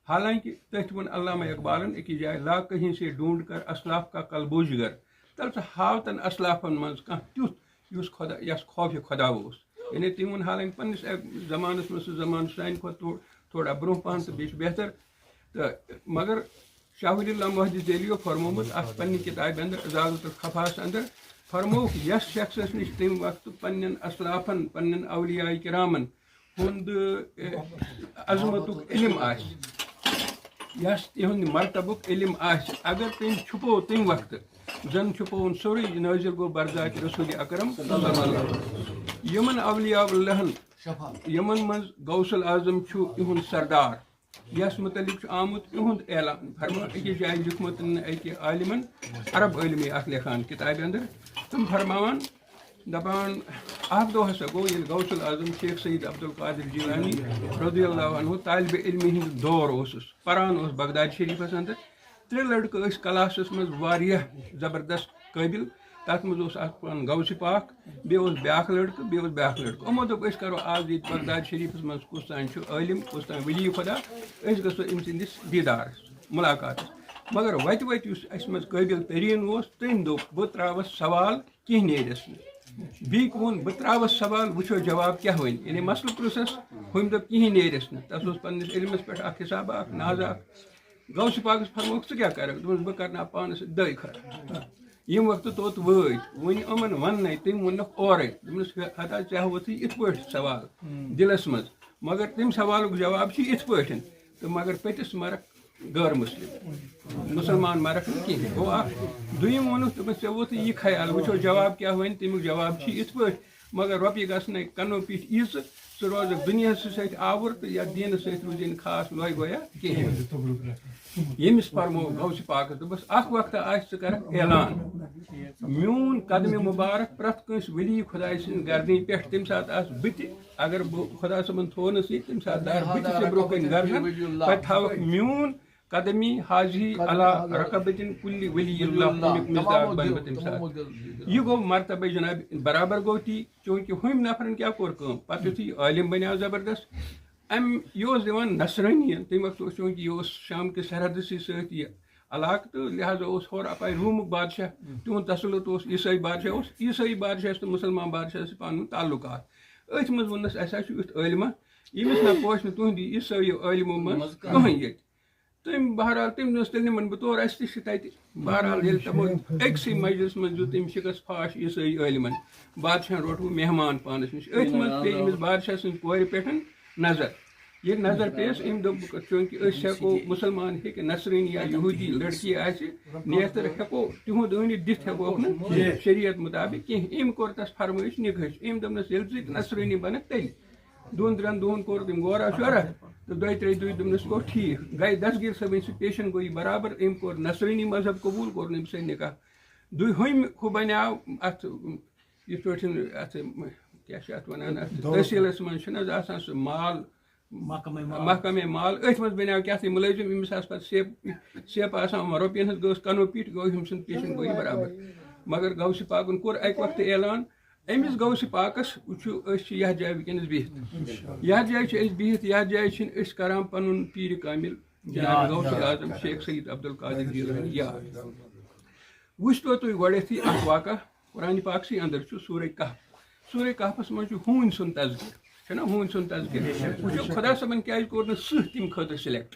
حالانکہ تٔتھۍ ووٚن علامہ اقبالن أکِس جایہِ، لا کہیں سے ڈھونڈ کر اسلاف کا قلب و جگر۔ تَلہٕ ژٕ ہاو تن اسلافن منٛز کانٛہہ تیُتھ یُس خدا، یَس خوفِ خدا اوس۔ یعنی تٔمۍ ووٚن حالانکہ پننِس زمانس منٛز سُہ زمانہٕ سانہِ کھۄتہٕ تھو-، تھوڑا برونٛہہ پہن تہٕ بیٚیہِ چھُ بہتر۔ تہٕ مگر شاہ ولی اللہ محدث دہلویو فرمومُت اَتھ پننہِ کِتابہِ اندر، اعزاز الخفاس اندر، فرمووُکھ، یَس شخصس نِش تَمہِ وقتہٕ پننٮ۪ن اسلافن، پننٮ۪ن اولیاء کرامن ہُنٛد، اے، عظمتُک علم آسہِ، یَس تِہُنٛد مرتبُک علم آسہِ، اگر تٔمۍ چھُپوو تَمہِ وقتہٕ، زن چھُپووُن سورُے، یہِ نٲزِل گوٚو برذات رسول اکرم صلی اللہ علیہ وسلم۔ یِمن اولیاء اللہن، یِمن منٛز غوث الاعظم چھُ یِہُنٛد سردار، یَس مُتعلِق چھُ آمُت یِہُنٛد اعلان۔ فرمان أکِس جایہِ لیوٗکھمُت أکہِ عالمن، عرب عٲلمی اکھ لیکھان کِتابہِ اندر، تِم فرماوان، دپان، اکھ دۄہ ہسا گوٚو، ییٚلہِ غوث الاعظم شیخ سید عبدالقادر جیلانی رضی اللہ عنہ طالب علمہِ ہُنٛد دور اوسُس، پران اوس بغداد شریفس اندر۔ ترٛےٚ لڑکہٕ ٲسۍ کلاسس منٛز واریاہ زبردست قٲبِل۔ تَتھ منٛز اوس اکھ پانہٕ غوث پاک، بیٚیہِ اوس بیٛاکھ لڑکہٕ، بیٚیہِ اوس بیٛاکھ لڑکہٕ۔ یِمو دوٚپ، أسۍ کرو آز ییٚتہِ بغداد شریفس منٛز کُس تام چھُ عٲلِم، کُس تام ولی خدا، أسۍ گژھو أمۍ سٕنٛدِس دیٖدارس، مُلاقاتس۔ مگر وتہِ وتہِ یُس اَسہِ منٛز قٲبِل تریٖن اوس، تٔمۍ دوٚپ، بہٕ ترٛاوس سوال، کینٛہہ نیرٮ۪س نہٕ۔ بیٚیہِ ووٚن، بہٕ ترٛاوس سوال، وٕچھو جواب کیٛاہ وَنہِ۔ یعنی مسلہٕ پرٛژھس، ہُمۍ دوٚپ، کِہیٖنۍ نیرٮ۪س نہٕ۔ تَس اوس پنٛنِس علمس پٮ۪ٹھ اکھ حسابہ، اکھ نازا اکھ۔ غوث پاکس فرمووُکھ، ژٕ کیٛاہ کرکھ؟ دوٚپمَس، بہٕ کرناو پانس سۭتۍ دۄیہِ خٲر۔ ییٚمہِ وقتہٕ توٚت وٲتۍ، وۄنۍ یِمن وَننَے، تٔمۍ ووٚننَکھ اورَے۔ دوٚپمَس، ہتا، ژےٚ ہاوُتھٕے یِتھ پٲٹھۍ سوال دِلس منٛز، مگر تَمہِ سوالُک جواب چھُ یِتھ پٲٹھۍ، تہٕ مگر پٔتِس مرکھ غٲر مسلم، مسلمان مرکھ نہٕ کِہیٖنۍ۔ گوٚو اکھ۔ دوٚیِم ووٚنُکھ، دوٚپمَس، ژےٚ ووتُے یہِ خیال، وٕچھو جواب کیٛاہ وَنہِ۔ تَمیُک جواب چھُ یِتھ پٲٹھۍ، مگر رۄپیہِ گژھنَے کنو پیٖٹھۍ ییٖژٕ، ژٕ روزکھ دُنیاہَس سۭتۍ آوُر تہٕ یَتھ دیٖنَس سۭتۍ روٗزِنہٕ خاص لوے گویا کِہیٖنۍ۔ ییٚمِس فرموو غوث پاکَس، دوٚپُس، اَکھ وقتہ آسہِ، ژٕ کَرَکھ اعلان، میون قدمِ مُبارک پرٛٮ۪تھ کٲنٛسہِ ولی خۄداے سٕنٛدِ گردنہِ پٮ۪ٹھ، تَمہِ ساتہٕ آسہٕ بہٕ تہِ، اگر بہٕ خۄدا صٲبَن تھوونَس ییٚتہِ، تَمہِ ساتہٕ دارٕ بہٕ تہِ ژےٚ برٛونٛہہ کَنہِ گردَن، پَتہٕ تھاوَکھ میون قدمی حاضی علی رقبتن کل ولی اللہ، تَمیُک مِزدار بَنہٕ بہٕ تَمہِ ساتہٕ۔ یہِ گوٚو مرتبہ جناب برابر گوٚو تی، چوٗنٛکہِ ہُمۍ نفرن کیٛاہ کوٚر کٲم، پتہٕ یُتھُے یہِ عٲلِم بنیو زبردست، أمۍ، یہِ اوس دِوان نصرٲنیَن، تَمہِ وقتہٕ اوس، چوٗنٛکہِ یہِ اوس شام کِس سرحدسٕے سۭتۍ یہِ علاقہٕ، تہٕ لہذا اوس ہورٕ اپارِ رومُک بادشاہ، تِہُنٛد تسلط اوس، عیسٲے بادشاہ اوس، عیسٲے بادشاہس تہٕ مُسلمان بادشاہس ٲسۍ پانہٕ ؤنۍ تعلقات۔ أتھۍ منٛز ووٚننَس، اَسہِ حظ چھُ یُتھ عٲلِمہ، ییٚمِس نہ پوشہِ نہٕ تُہٕنٛدِ عیسٲیو عٲلمو منٛز کٕہٕنۍ ییٚتہِ۔ تٔمۍ، بہرحال، تٔمۍ دوٚپنَس، تیٚلہِ نِمَن بہٕ تور، اَسہِ تہِ چھِ تَتہِ۔ بہرحال، ییٚلہِ تِمو أکسٕے مجلِس منٛز دیُت تٔمۍ شِکَس فاش عیسٲیی عٲلمَن، بادشاہَن روٚٹ وۄنۍ مہمان پانَس نِش۔ أتھۍ منٛز پیٚیہِ أمِس بادشاہ سٕنٛدِ کورِ پٮ۪ٹھ نظر۔ ییٚلہِ نظر پیٚیَس، أمۍ دوٚپ، چوٗنٛکہِ أسۍ ہٮ۪کو، مُسلمان ہیٚکہِ نصرٲنی یا یہوٗدی لڑکی آسہِ، نیتر ہٮ۪کو تِہُنٛد أنِتھ، دِتھ ہٮ۪کوکھ نہٕ شریعت مُطابِق کینٛہہ۔ أمۍ کوٚر تَس فرمٲیِش نِکٲحٕچ۔ أمۍ دوٚپنَس، ییٚلہِ ژٕ تہِ نصرٲنی بَنَکھ، تیٚلہِ۔ دۄن ترٛٮ۪ن دۄہَن کوٚر تٔمۍ غورا شورا، تہٕ دۄیہِ ترٛیٚیہِ دۄہہِ دوٚپنَس، گوٚو ٹھیٖک۔ گٔے دستگیٖر صٲبٕنۍ سۭتۍ پیشن گویی برابر۔ أمۍ کوٚر نصرٲنی مذہب قبوٗل، کوٚر نہٕ أمِس سۭتۍ نِکاح۔ دُہہِ ہُمہِ ہُہ بنیٛاو اَتھ، یِتھ پٲٹھۍ اَتھ، کیٛاہ چھِ اَتھ وَنان، اَتھ دٔسِل۔ تحصیٖلَس منٛز چھُنہٕ حظ آسان سُہ مال، محکمہ مال۔ محکمہ مال، أتھۍ منٛز بنیٛاو کیٛاہ تھٲے مُلٲزِم، أمِس آسہٕ پَتہٕ سیپ، سیپ آسان یِمَن رۄپیَن ہٕنٛز، گٔژھ کَنو پیٖٹۍ، گوٚو ہُم چھِنہٕ پیشن گویی برابر۔ مگر غوث پاکَن کوٚر اَکہِ وقتہٕ اعلان، أمِس غوث پاکَس وٕچھِو، أسۍ چھِ یَتھ جایہِ وٕنکیٚنَس بِہِتھ۔ یَتھ جایہِ چھِ أسۍ بِہِتھ، یَتھ جایہِ چھِنہٕ أسۍ کَران پَنُن پیٖرِ کامِل جناب یاد، غوث یاد۔ اعظم شیخ سید عبدالقادر جیلانی یاد۔ وٕچھتو تُہۍ گۄڈٕنیتھٕے اَکھ واقعہ، قرآن پاکسٕے اندر چھُ سورہ کہف۔ سورہ کہفَس منٛز چھُ ہوٗنۍ سُنٛد تذکرٕ، چھُنہ ہوٗنۍ سُنٛد تذکرٕ؟ وٕچھِو، خۄدا صٲبَن کیٛازِ کوٚر نہٕ سٕہہ تَمہِ خٲطرٕ سِلیکٹ۔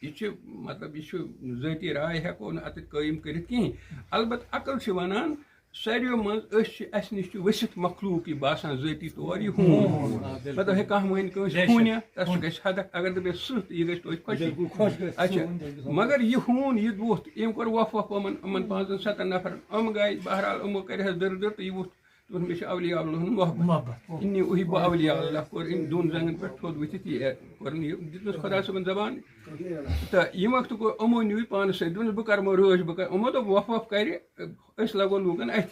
یہِ چھُ، مطلب، یہِ چھُ ذٲتی راے، ہٮ۪کو نہٕ اَتٮ۪تھ قٲیِم کٔرِتھ کِہیٖنۍ۔ البتہ عقل چھِ وَنان، ساروِیو منٛز أسۍ چھِ، اَسہِ نِش چھُ ؤسِتھ مخلوق یہِ باسان ذٲتی طور، یہِ ہوٗن۔ ہُم۔ پَتہٕ ہیٚکہِ کانٛہہ ؤنِتھ کٲنٛسہِ، جے، ہوٗنہِ، تَس جے۔ گژھِ ہدف، اگر دَپہِ سٕہہ تہٕ یہِ گژھِ توتہِ خۄشی۔ بِلکُل خۄش گژھِ۔ اچھا، سُہ ہوٗن تہِ گژھِ۔ مگر یہِ ہوٗن، یہِ ووٚتھ، أمۍ کوٚر وۄپھ وۄپھ یِمَن، یِمَن پانٛژَن سَتَن نفرَن۔ یِم گٔے، بہرحال، یِمو کَرِ حظ دٔر دٔر تہٕ یہِ ووٚتھ۔ دوٚپُن، مےٚ چھُ اولیاء اللہ ہُنٛد محبت۔ محبت۔ انی احب اولیاء اللہ، کوٚر أمۍ دۄن زنٛگن پٮ۪ٹھ تھوٚد ؤتھِتھ یہِ کوٚرُن، یہِ دیُتنَس خۄدا صٲبَن زبان۔ تہٕ ییٚمہِ وقتہٕ کوٚر یِمو نیوٗ یہِ پانَس سۭتۍ، دوٚپنَس، بہٕ کَرٕ وۄنۍ رٲچھ، بہٕ کَرٕ، یِمو دوٚپ، وۄپھ وۄپھ کَرِ، أسۍ لَگو لوٗکَن اَتھِ۔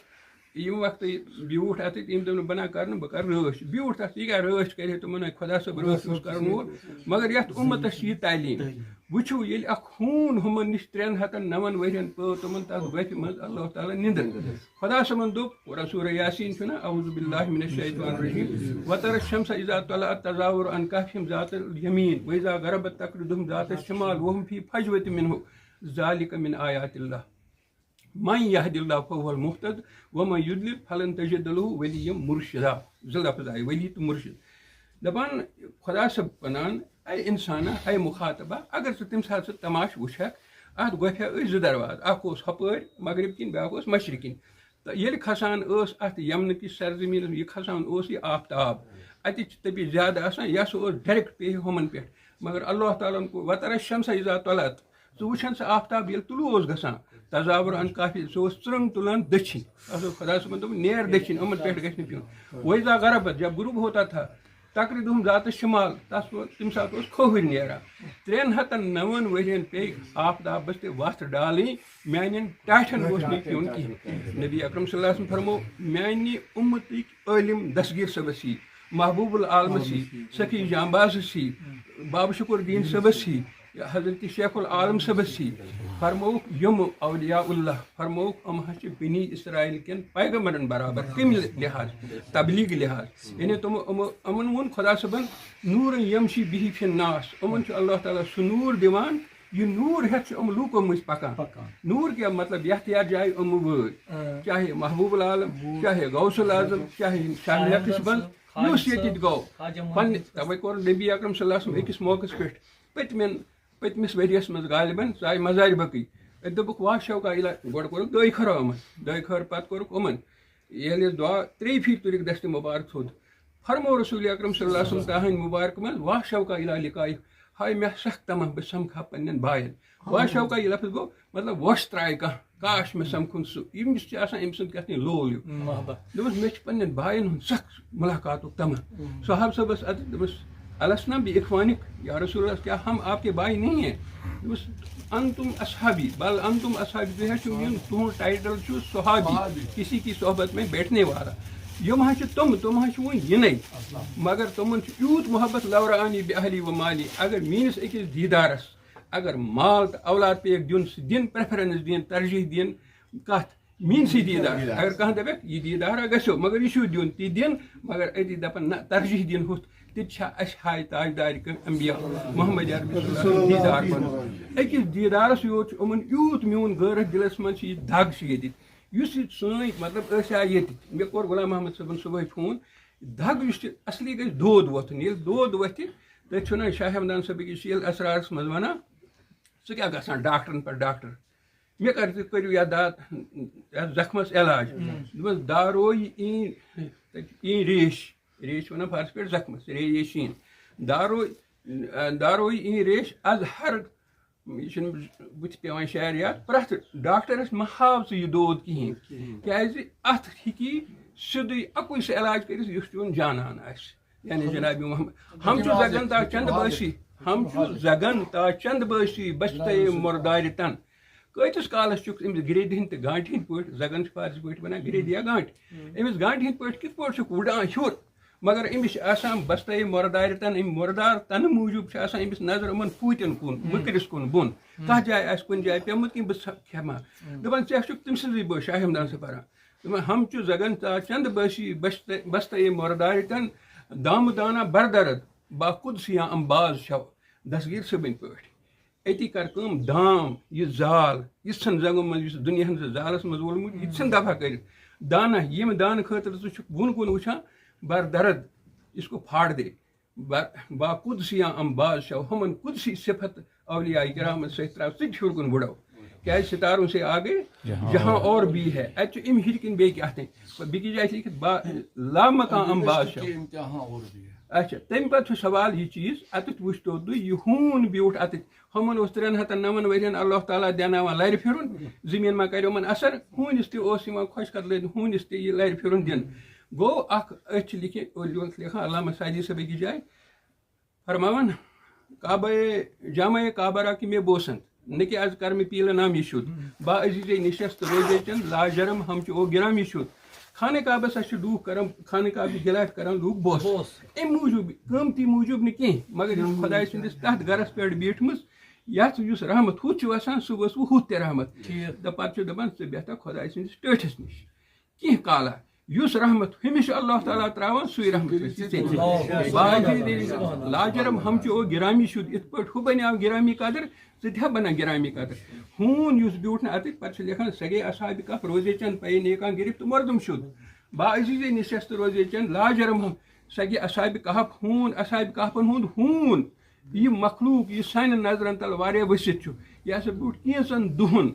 ییٚمہِ وقتہٕ یہِ بیوٗٹھ اَتٮ۪تھ، أمۍ دوٚپ نہٕ، بہٕ نہ کَرٕ نہٕ، بہٕ کَرٕ رٲچھ۔ بیوٗٹھ اَتھ، یہِ کیٛاہ رٲچھ کَرِ ہے تِمَن، خۄدا صٲب رٲچھ اوس کَرُن وول۔ مگر یَتھ اُمَتَس چھِ یہِ تعلیٖم۔ وٕچھِو، ییٚلہِ اَکھ ہوٗن ہُمَن نِش ترٛٮ۪ن ہَتَن نَوَن ؤرِین پٲو تِمَن تَتھ گۄپھِ منٛز اللہ تعالیٰ نِندٕر۔ خۄدا صٲبَن دوٚپ، قرآن سورہ یاسیٖن چھُنہ، اعوذ باللہ من الشیطان الرجیم، وتر الشمس اذا طلعت تزاور عن کہفہم ذات الیمین و اذا غربت تقرضہم ذات الشمال وهم فی فجوة منہ، ذالک من آیات اللہ، من یہد اللہ فہو المہتد ومن یضلل فلن تجد لہ ولیا مرشدا۔ زٕ لفظ آیہِ، ولی تہٕ مرشد۔ دَپان، خۄدا صٲب وَنان، اے اِنسانا، اے مُخاطبہ، اگر ژٕ تَمہِ ساتہٕ سُہ تماشہٕ وٕچھکھ، اَتھ گۄپھِ ٲسۍ زٕ دروازٕ، اَکھ اوس ہۄپٲرۍ مغرب کِنۍ، بیٛاکھ اوس مشرق کِنۍ۔ تہٕ ییٚلہِ کھسان ٲس اَتھ یمنہٕ کِس سرزمینَس، یہِ کھسان اوس یہِ آفتاب، اَتہِ چھِ تٔپِتھ زیادٕ آسان، یہِ ہسا اوس ڈائریکٹ پیٚیہِ ہُمَن پٮ۪ٹھ۔ مگر اللہ تعالیٰ ہَن کوٚر، وترى الشمس اذا طلعت، ژٕ وٕچھان سُہ آفتاب ییٚلہِ طلوع اوس گژھان، تزاور عن کہفہ، سُہ اوس ژرٛنٛگ تُلان دٔچھِنۍ۔ اَتھ اوس خۄدا صٲبَن دوٚپمُت، "نیر دٔچھِنۍ، یِمَن پٮ۪ٹھ گژھِ نہٕ پیوٚن۔" وَإِذَا غَرَبَتْ، جب غروب ہوتا تھا، تقرضهم ذات الشمال، تَس اوس، تٔمِس اَتھ اوس کھووٕرۍ نیران۔ ترٛٮ۪ن ہَتَن نَوَن ؤرِین پیٚیہِ آفتابَس تہِ وَتھ ڈالٕنۍ، میٛانٮ۪ن ٹاٹھٮ۪ن گوٚژھ نہٕ پیوٚن کِہیٖنۍ۔ نبی اکرم صلی اللہ علیہ وسلم فرموو، میٛانہِ اُمتٕکۍ عٲلِم دستگیٖر صٲبَس ہی، محبوب العالمَس ہی، سخی جانبازَس ہی، بابا شکر الدین صٲبَس ہی، حضرت شیخ العالم صٲبَس ہی فرمووُکھ، یِم اولیاء اللہ فرمووُکھ، یِم حظ چھِ بنی اسرائیل کٮ۪ن پیغمبرن برابر۔ کَمہِ لحاظ؟ تبلیغ لحاظ۔ یعنی تِمو، یِمو، یِمَن ووٚن خۄدا صٲبَن، "نورا یمشی بہ فی الناس"، یِمَن چھُ اللہ تعالیٰ سُہ نور دِوان، یہِ نور ہٮ۪تھ چھِ یِم لوٗکو مٔنٛزۍ پَکان۔ پَکان۔ نور کیٛاہ مطلب؟ یَتھ یَتھ جایہِ یِم وٲتۍ، آ۔ چاہے محبوب العالم، بوٗ۔ چاہے غوث العظم، چاہے شاہ شاہ نقش بند، خالد یُس ییٚتہِ صٲب، گوٚو۔ خواجہ پننہِ، محمد۔ تَوَے کوٚر نبی اکرم صلی اللہ علیہ وسلم أکِس موقعس پٮ۪ٹھ پٔتمٮ۪ن، پٔتمِس ؤریَس منٛز غالباً ژاے مزارِ بقی۔ أتۍ دوٚپُکھ، "واہ شوقا اِلا"، گۄڈٕ کوٚرُکھ دۄیہِ خٲرا یِمَن، دۄیہِ خٲر پَتہٕ کوٚرُکھ یِمَن۔ ییٚلہِ أسۍ دُعا ترٛیٚیہِ پھِرِ تُلِکھ دستِ مُبارک تھوٚد، فرموو رسول اکرم صلی اللہ علیہ وسلم تہنٛدِ مُبارک منٛز، "واہ شوقا اِلا لقائک"، ہاے مےٚ سخ تمہ بہٕ سمکھا پننٮ۪ن باین۔ واہ شوقا، یہِ لفظ گوٚو مطلب وۄش ترٛایہِ کانٛہہ، کاش مےٚ سمکھُن سُہ۔ ییٚمِس چھِ آسان أمۍ سُنٛد کیٛاہ تام لول ہیوٗ۔ محبت۔ دوٚپمَس، "مےٚ چھِ پننٮ۪ن باین ہُنٛد سخ ملاقاتُک تمہ۔" صحابہٕ صٲبَس اَتہِ دوٚپمَس، "السنا بہ اخوانک یا رسول اللہ، کیا ہم آپ کے بھائی نہیں ہیں؟" دوٚپمَس، "انتم اصحابی، بل انتم اصحابی"، تُہۍ حظ چھِو میون، تُہُنٛد ٹائٹل چھُ صحابی، صحابی۔ کسی کی صحبت میں بیٹھنے والا۔ یِم حظ چھِ تِم، تِم حظ چھِ وۄنۍ یِنَے۔ مگر تِمَن چھُ یوٗت محبت، "لو رآنی بہ اہلی و مالی"، اگر میٲنِس أکِس دیٖدارَس اگر مال تہٕ اولاد پیٚیَکھ دیُن، سُہ دِن، پریفرنس دِن، ترجیح دِن کَتھ؟ میٲنسٕے دیٖدار۔ دیٖدار۔ اگر کانٛہہ دَپٮ۪کھ، "یہِ دیٖدارا گژھیو"، مگر یہِ چھُو دیُن، تہِ دِن، مگر أتی دَپَن، "نہ، ترجیح دِن ہُتھ"، تہِ تہِ چھا اَسہِ ہاے تاجدارِ کٲنٛسہِ انبیاء محمد عربی صلی اللہ علیہ وسلم دیٖدار بَنُن؟ أکِس دیٖدارَس یوت چھُ یِمَن یوٗت میون غٲرَتھ دِلَس منٛز چھِ یہِ دَگ چھِ ییٚتہِ، یُس یہِ سٲنۍ، مطلب، أسۍ آے ییٚتہِ، مےٚ کوٚر غلام محمد صٲبَن صُبحٲے فون، دَگ یُس چھِ اَصلی گژھِ دود وۄتھُن، ییٚلہِ دود وۄتھِ، تٔتھۍ چھُ وَنان شاہ ہمدان صٲبٕکۍ، یہِ چھُ ییٚلہِ اسرارَس منٛز وَنان، ژٕ کیٛاہ گژھان ڈاکٹرَن پٮ۪ٹھ ڈاکٹر؟ مےٚ کر، تُہۍ کٔرِو یَتھ داد، یَتھ زخمَس علاج۔ ہُم۔ دوٚپمَس، داروی این، این ریش، ریش چھِ وَنان فارسی پٲٹھۍ زخمَس، ریشین۔ دارو، داروی این ریش از ہر، یہِ چھُنہٕ بٕتھِ پٮ۪وان شعر یاد، پرٛٮ۪تھ ڈاکٹرَس مہ ہاو ژٕ یہِ دود کِہیٖنۍ۔ کِہیٖنۍ۔ کیٛازِ اَتھ ہیٚکی سیوٚدُے اَکُے سُہ علاج کٔرِتھ یُس چون جانان آسہِ۔ یعنی جناب محمد، ہم چھُ زگن تا چند بٲسی، ہم چھُ زگن تا چند بٲسی بچتے مردارِ تن۔ کۭتِس کالس چھُکھ أمِس گرٛیٚدِ ہٕنٛدۍ تہٕ گانٹہِ ہٕنٛدۍ پٲٹھۍ، زگن چھِ فارسی پٲٹھۍ وَنان گرٛیٚدِ یا گانٹہِ، أمِس گانٹہِ ہٕنٛدۍ پٲٹھۍ کِتھ پٲٹھۍ چھُکھ وُڈان ہیوٚر؟ مگر أمِس چھِ آسان بستَے مُردارِ تَن، أمۍ مُردار تَنہٕ موٗجوٗب چھِ آسان أمِس نظر یِمَن پوٗتٮ۪ن کُن، مٔکرِس کُن بۄن۔ کَتھ جایہِ آسہِ کُنہِ جایہِ پیوٚمُت کِنہٕ بہٕ ژھا-، کھٮ۪مہٕ ہا؟ دَپان، ژٕ ہا چھُکھ تٔمۍ سٕنٛزٕے بٲے شاہ ہمدان سٕے پَران۔ دَپان، ہم چھُ زگن تا چند بٲسی بستَے، بستَے مُردارِ تَن، دامہٕ دانا بردرد، با قدسیاں امباز چھَو دستگیٖر صٲبٕنۍ پٲٹھۍ۔ أتی کر کٲم، دام، یہِ زال، یہِ ژھٕن زنٛگو منٛز، یُس دُنیاہَن ژٕ زالَس منٛز وولمُت، یہِ ژھٕن دفع کٔرِتھ۔ دانہ، ییٚمہِ دانہٕ خٲطرٕ ژٕ چھُکھ بۄن کُن وٕچھان، بر درد، اس کو پھاڑ دے۔ با-، با قدسیاں امباز چھَو، ہُمَن قدسی صفت اولیاء کرامَن سۭتۍ ترٛاو ژٕ تہِ ہیوٚر کُن وُڑو۔ کیٛازِ ستاروں سے آگے جہاں جہاں اور۔ اور بھی ہے۔ اَتہِ چھُ اَمہِ ہیٚرِ کِنۍ بیٚیہِ کیٛاہ تام۔ بیٚکِس جایہِ چھِ لیکھِتھ با-، لامکان امباز چھَو۔ جہاں اور بھی ہے۔ اچھا، تَمہِ پَتہٕ چھُ سوال یہِ چیٖز، اَتٮ۪تھ وٕچھتو تُہۍ یہِ ہوٗن بیوٗٹھ اَتٮ۪تھ۔ ہُمن اوس ترٛٮ۪ن ہَتَن نَوَن ؤرِین اللہ تعالیٰ دیناوان لَرِ پھِرُن، زٔمیٖن ما کَرِ یِمَن اثر، ہوٗنِس تہِ اوس یِوان خۄش قدلہٕ ہوٗنِس تہِ یہِ لَرِ پھِرُن دِنہٕ۔ گوٚو اَکھ، أتھۍ چھِ لیکھِتھ، لیکھان علامہ سعدی صٲب أکِس جایہِ، فرماوان، "کعبہ، جامع کعبہ را کہ میں بوسند، نہ کہ از کر میں پیلہ نامی شد، با عزیز نشست روزے چند، لاجرم ہم چو او گرامی شد۔" خانہ کعبس ہا چھِ لوٗکھ کران، خانہ کعبٕچ گِلاٹھ کران لوٗکھ بوس۔ بوس۔ اَمہِ موٗجوٗب، قۭمتی موٗجوٗب نہٕ کینٛہہ، مگر یُس خۄداے سٕنٛدِس تَتھ گَرَس پٮ۪ٹھ بیٖٹھمٕژ، یَتھ یُس رحمت ہُتھ چھُ وَسان، سُہ وَس وۄنۍ ہُتھ تہِ رحمت۔ ٹھیٖک۔ تہٕ پَتہٕ چھُ دَپان، "ژٕ بیٚہہ تہٕ خۄداے سٕنٛدِس ٹٲٹھِس نِش کینٛہہ کالا، یُس رحمت ہُمِس چھُ اللہ تعالیٰ ترٛاوان، سُے رحمت گژھِ ژےٚ نِش۔" اللہ۔ باقٕے دٔلیٖل، لاجرم ہم چو او گرامی شد، یِتھ پٲٹھۍ ہُہ بَنیو گرامی قدر، ژٕ تہِ ہا بَنان گرامی قدر۔ ہوٗن یُس بیوٗٹھ نہٕ اَتہِ، پَتہٕ چھُ لیکھان، "سگے اصحاب کہف روزے چند پے نیکاں گرفت مردم شد، با عزیز نشست روزے چند لاجرم ہم۔" سگے اصحاب کہف ہوٗن، اصحاب کہفن ہُنٛد ہوٗن، یہِ مخلوق، یہِ سانٮ۪ن نظرن تل واریاہ ؤسِتھ چھُ، یہِ ہسا بیوٗٹھ کینٛژن دۄہن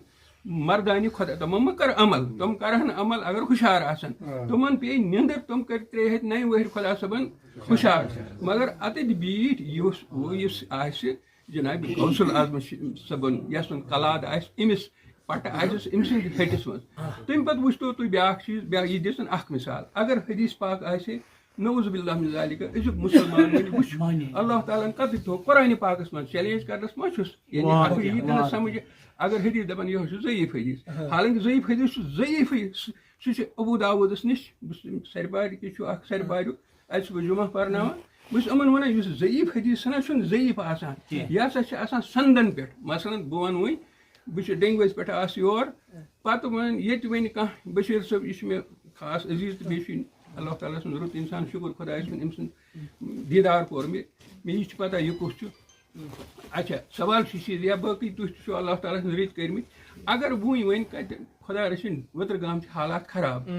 مردانہِ خۄدا، تِمن ما کٔر عمل، تِم کرہن عمل اگر ہُشار آسن۔ تِمن پیٚیہِ نِندٕر، تِم کٔرۍ ترٛےٚ ہَتہِ نَیہِ وٕہٕرۍ خۄدا صٲبن ہُشار۔ مگر اتٮ۪تھ بیٖٹھۍ یُس، یُس آسہِ جناب غوث الاعظم صٲبن، یس سُنٛد کلاد آسہِ أمِس پٹہٕ آسٮ۪س أمۍ سٕنٛدِ ۂٹِس منٛز۔ تَمہِ پتہٕ وٕچھتو تُہۍ بیٛاکھ چیٖز، بیٛاکھ، یہِ دِژٕن اکھ مثال۔ اگر حدیث پاک آسہِ، نعوذ باللہ من ذالک، أزیُک مُسلمان وۄنۍ وٕچھ، مانے۔ اللہ تعالیٰ ہن کتھ تھوٚو قرآنِ پاکس منٛز، چیلنج کرنس منٛز چھُس، یعنی واہ، اکھ یہِ تہِ نہٕ واہ۔ سمجھ، اگر حدیث دپان یہِ چھُ ضعیف حدیث، ہاں۔ حالانکہ ضعیف حدیث چھُ ضعیفٕے، سُہ، سُہ چھُ ابو داوودس نِش، سُہ سرِ پارِ تہِ چھُ اکھ سرِ پاریُک، اتہِ چھُس بہٕ جمعہ پرناوان، بہٕ چھُس یِمن ونان یُس ضعیف حدیث چھُنہ، چھُنہٕ ضعیف آسان، کینٛہہ۔ یہِ ہسا چھِ آسان سندن پٮ۪ٹھ۔ مثلاً بہٕ ونہٕ وۄنۍ، بہٕ چھُس ڈیٚنگوَس پٮ۪ٹھ آسہٕ یور، پتہٕ وۄنۍ ییٚتہِ وۄنۍ کانٛہہ بشیٖر صٲب، یہِ چھُ مےٚ خاص عزیز تہٕ بیٚیہِ چھُ اللہ تعالیٰ سُنٛد رُت انسان، شُکر خۄدایَس کُن، أمۍ سُنٛد دیٖدار کوٚر مےٚ، مےٚ یہِ چھُ پتہ یہِ کُس چھُ۔ اچھا، سوال چھُ یہِ چیٖز، یا باقٕے تُہۍ تہِ چھِو اللہ تعالیٰ سٕنٛز رٕتۍ کٔرمٕتۍ، اگر وۄنۍ وۄنۍ کتہِ خۄدا رٔچھِنۍ وٕترٕ گام چھِ حالات خراب،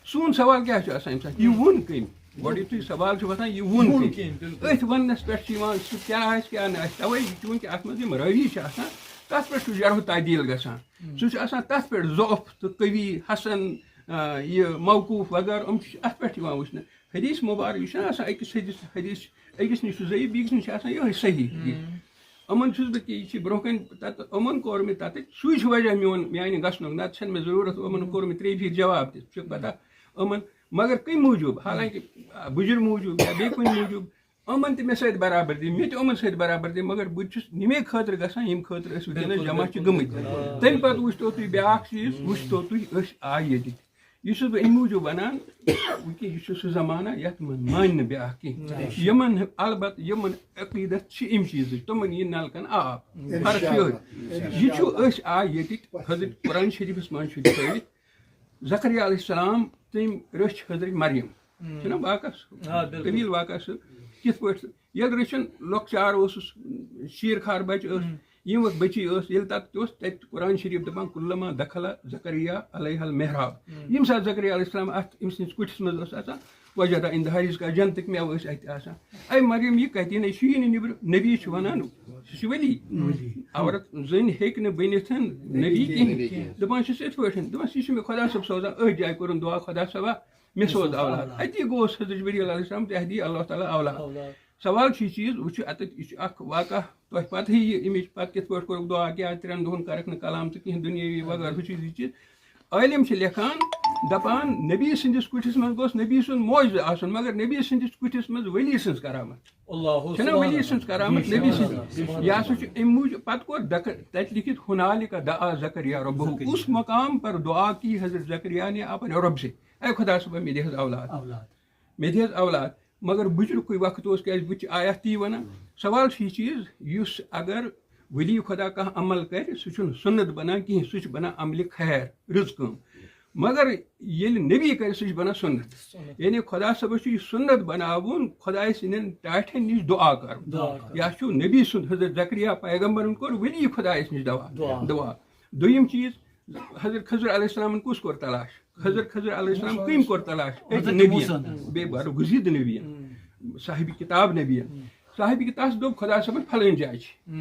سون سوال کیٛاہ چھُ آسان اَمہِ ساتہٕ؟ یہِ ووٚن کٔمۍ؟ گۄڈٕ یُتھُے سوال چھُ وۄتھان، یہِ ووٚن ووٚن کٔمۍ؟ کٔمۍ؟ بِلکُل۔ أتھۍ وَننَس پٮ۪ٹھ چھِ یِوان سُہ کیٛاہ آسہِ، کیٛاہ نہٕ آسہِ۔ تَوَے چوٗنٛکہِ اَتھ منٛز یِم رٲوی چھِ آسان، تَتھ پٮ۪ٹھ چھُ جرح و تعدیٖل گژھان۔ سُہ چھُ آسان تَتھ پٮ۪ٹھ ضعف تہٕ قوی، حسن، آ، یہِ موقوٗف وغٲرٕ، یِم چھِ اَتھ پٮ۪ٹھ یِوان وٕچھنہٕ۔ حدیث مبارک، یہِ چھُنہ آسان أکِس حدیث، حدیث أکِس نِش چھُ ضعیف، بیٚکِس نِش چھُ آسان یِہوٚے صحیح۔ یِمَن چھُس بہٕ کہِ یہِ چھِ برونٛہہ کَنہِ تَتہٕ یِمَن کوٚر مےٚ تَتہِ، سُے چھُ وجہ میون، میٛانہِ گژھنُک، نَتہٕ چھَنہٕ مےٚ ضروٗرت یِمَن کوٚر مےٚ ترٛیٚیہِ پھِرِ جواب تہِ، چھُ پَتہ یِمَن، مگر کَمہِ موٗجوٗب؟ حالانکہ آ، بُجرِ موٗجوٗب یا بیٚیہِ کُنہِ موٗجوٗب، یِمَن تہِ مےٚ سۭتۍ برابردی، مےٚ تہِ یِمَن سۭتۍ برابردی، مگر بہٕ تہِ چھُس یِمے خٲطرٕ گژھان، ییٚمہِ خٲطرٕ أسۍ وٕنکیٚنَس بِلکُل، جمع چھِ بِلکُل، گٔمٕتۍ۔ بِلکُل۔ تَمہِ پَتہٕ وٕچھتو تُہۍ بیٛاکھ چیٖز، وٕچھتو تُہۍ أسۍ آے ییٚتہِ۔ یہِ چھُس بہٕ اَمہِ موٗجوٗب وَنان، وٕنکیٚن یہِ چھُ سُہ زمانہ یَتھ منٛز مانہِ نہٕ بیٛاکھ کینٛہہ۔ یِمَن، البتہ یِمَن عقیٖدت چھِ اَمہِ چیٖزٕچ، تِمَن یی نَلکَن آب۔ فرق چھِ یِہوٚے۔ یہِ چھُ أسۍ آے ییٚتِکۍ، حضرت قرآن شریٖفَس منٛز چھُ لیکھٲوِتھ، زکریا علیہ السلام، تٔمۍ رٔچھ حضرت مریم۔ چھُنہ واقعہ سُہ؟ آ، بِلکُل۔ طویل واقعہ سُہ۔ کِتھ پٲٹھۍ سُہ؟ ییٚلہِ رٔچھِن لۄکچار اوسُس، شیٖر خار بچہِ ٲس، یِم وقت بچی ٲس، ییٚلہِ تَتھ تہِ اوس، تَتہِ قرآن شریٖف دَپان، "کلما دخل زکریا علیہ المحراب۔" ییٚمہِ ساتہٕ زکریا علیہ السلام اَتھ أمۍ سٕنٛدِس کُٹھِس منٛز اوس آسان، وجدہ عند حریز کا، جنتٕکۍ مٮ۪وٕ ٲسۍ اَتہِ آسان۔ اے مریم، یہِ کَتہِ یِنَے؟ چھُ یہِ نہٕ نیٚبرٕ، نبی چھُ وَنان، سُہ چھُ ؤلی۔ عورت زٔنۍ ہیٚکہِ نہٕ بٔنِتھ نبی کِہیٖنۍ۔ دَپان چھُس یِتھ پٲٹھۍ، دَپان، "یہِ چھُ مےٚ خۄدا صٲب سوزان، أتھۍ جایہِ کوٚرُن دعا، خۄدا صٲبا، مےٚ سوز اولاد۔" اَتی گوس حضرت جبریٖل علیہ السلام، تہِ اَتہِ دی اللہ تعالیٰ اولاد۔ سوال چھُ یہِ چیٖز، وٕچھِو اَتٮ۪تھ، یہِ چھُ اَکھ واقعہ، تۄہہِ پَتہٕے یہِ اَمِچ، پَتہٕ کِتھ پٲٹھۍ کوٚرُکھ دعا، کیٛاہ ترٛٮ۪ن دۄہَن کَرَکھ نہٕ کلام تہٕ کِہیٖنۍ، دُنیٲوی وغٲرٕ ہُہ چیٖز، یہِ چیٖز۔ عٲلِم چھِ لیکھان، دَپان، نبی سٕنٛدِس کُٹھِس منٛز گوٚژھ نبی سُنٛد معجزٕ آسُن، مگر نبی سٕنٛدِس کُٹھِس منٛز ؤلی سٕنٛز کرامت۔ اللہ چھِنہ سبحان ؤلی اللہ۔ سٕنٛز کرامت، نبی سٕنٛز۔ یہِ ہسا چھُ اَمہِ موٗجوٗب، پَتہٕ کوٚر دَکہٕ تَتہِ لیکھِتھ، "ہنالک دعا زکریا ربہ"، اس مقام پر دعا کی حضرت زکریا نے اپنے رب سے، "اے خدا صٲبا، مےٚ دِ حظ اولاد۔" اولاد۔ مےٚ دِ حظ اولاد۔ مگر بُجرُکُے وقت اوس، کیٛازِ بہٕ تہِ آیہِ اَتھ تی وَنان۔ سوال چھُ یہِ چیٖز، یُس اگر ولی خۄدا کانٛہہ عمل کَرِ، سُہ چھُنہٕ سُنت بَنان کِہیٖنۍ، سُہ چھُ بَنان عملِ خیر، رٕژ کٲم۔ مگر ییٚلہِ نبی کَرِ، سُہ چھُ بَنان سُنت۔ یعنی خۄدا صٲبَس چھُ یہِ سُنت بَناوُن، خۄداے سٕنٛدٮ۪ن ٹاٹھٮ۪ن نِش دُعا کَرُن۔ دُعا کَرُن۔ یا چھُ نبی سُنٛد، حضرت زکریا پیغمبرَن کوٚر ولی خۄدایَس نِش دوا، دُعا۔ دُعا۔ دوٚیِم چیٖز، حضرت خضر علیہ السلامن کُس کوٚر تلاش؟ حضرت خضر علیہ السلام کٔمۍ کوٚر تلاش؟ أکۍ حضرت نبیَن۔ موسیٰ۔ بیٚیہِ بَڑٕ گُزیٖد نبیَن۔ صاحبِ کِتاب نبیَن۔ صاحبِ کِتاب دوٚپ خۄدا صٲبَن، "پھلٲنۍ جایہِ چھِ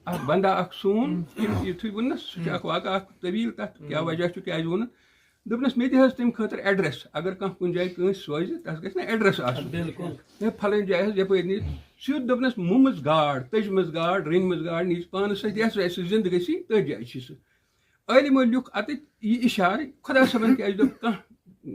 اَکھ بنٛدہ اَکھ سون"، یُتھُے ووٚننَس، سُہ چھُ اَکھ واقعہ اَکھ طویٖل، تَتھ کیٛاہ وجہ چھُ، کیٛازِ ووٚنُن؟ دوٚپنَس، "مےٚ دِ حظ تَمہِ خٲطرٕ ایڈریس، اگر کانٛہہ کُنہِ جایہِ کٲنٛسہِ سوزِ، تَس گژھِ نہ ایڈریس آسُن۔ بِلکُل۔ ہے، پھلٲنۍ جایہِ حظ یَپٲرۍ نِتھ"۔ سیوٚد دوٚپنَس، "مُمٕژ گاڈ، تٔجمٕژ گاڈ، رٔنۍمٕژ گاڈ نِچ پانَس سۭتۍ، یَس وَسہِ سُہ زِندٕ گژھی، تٔتھۍ جایہِ چھِ سُہ۔" عٲلمو لیوٚکھ اَتٮ۪تھ یہِ اِشارٕ، خۄدا صٲبَن کیٛازِ دوٚپ کانٛہہ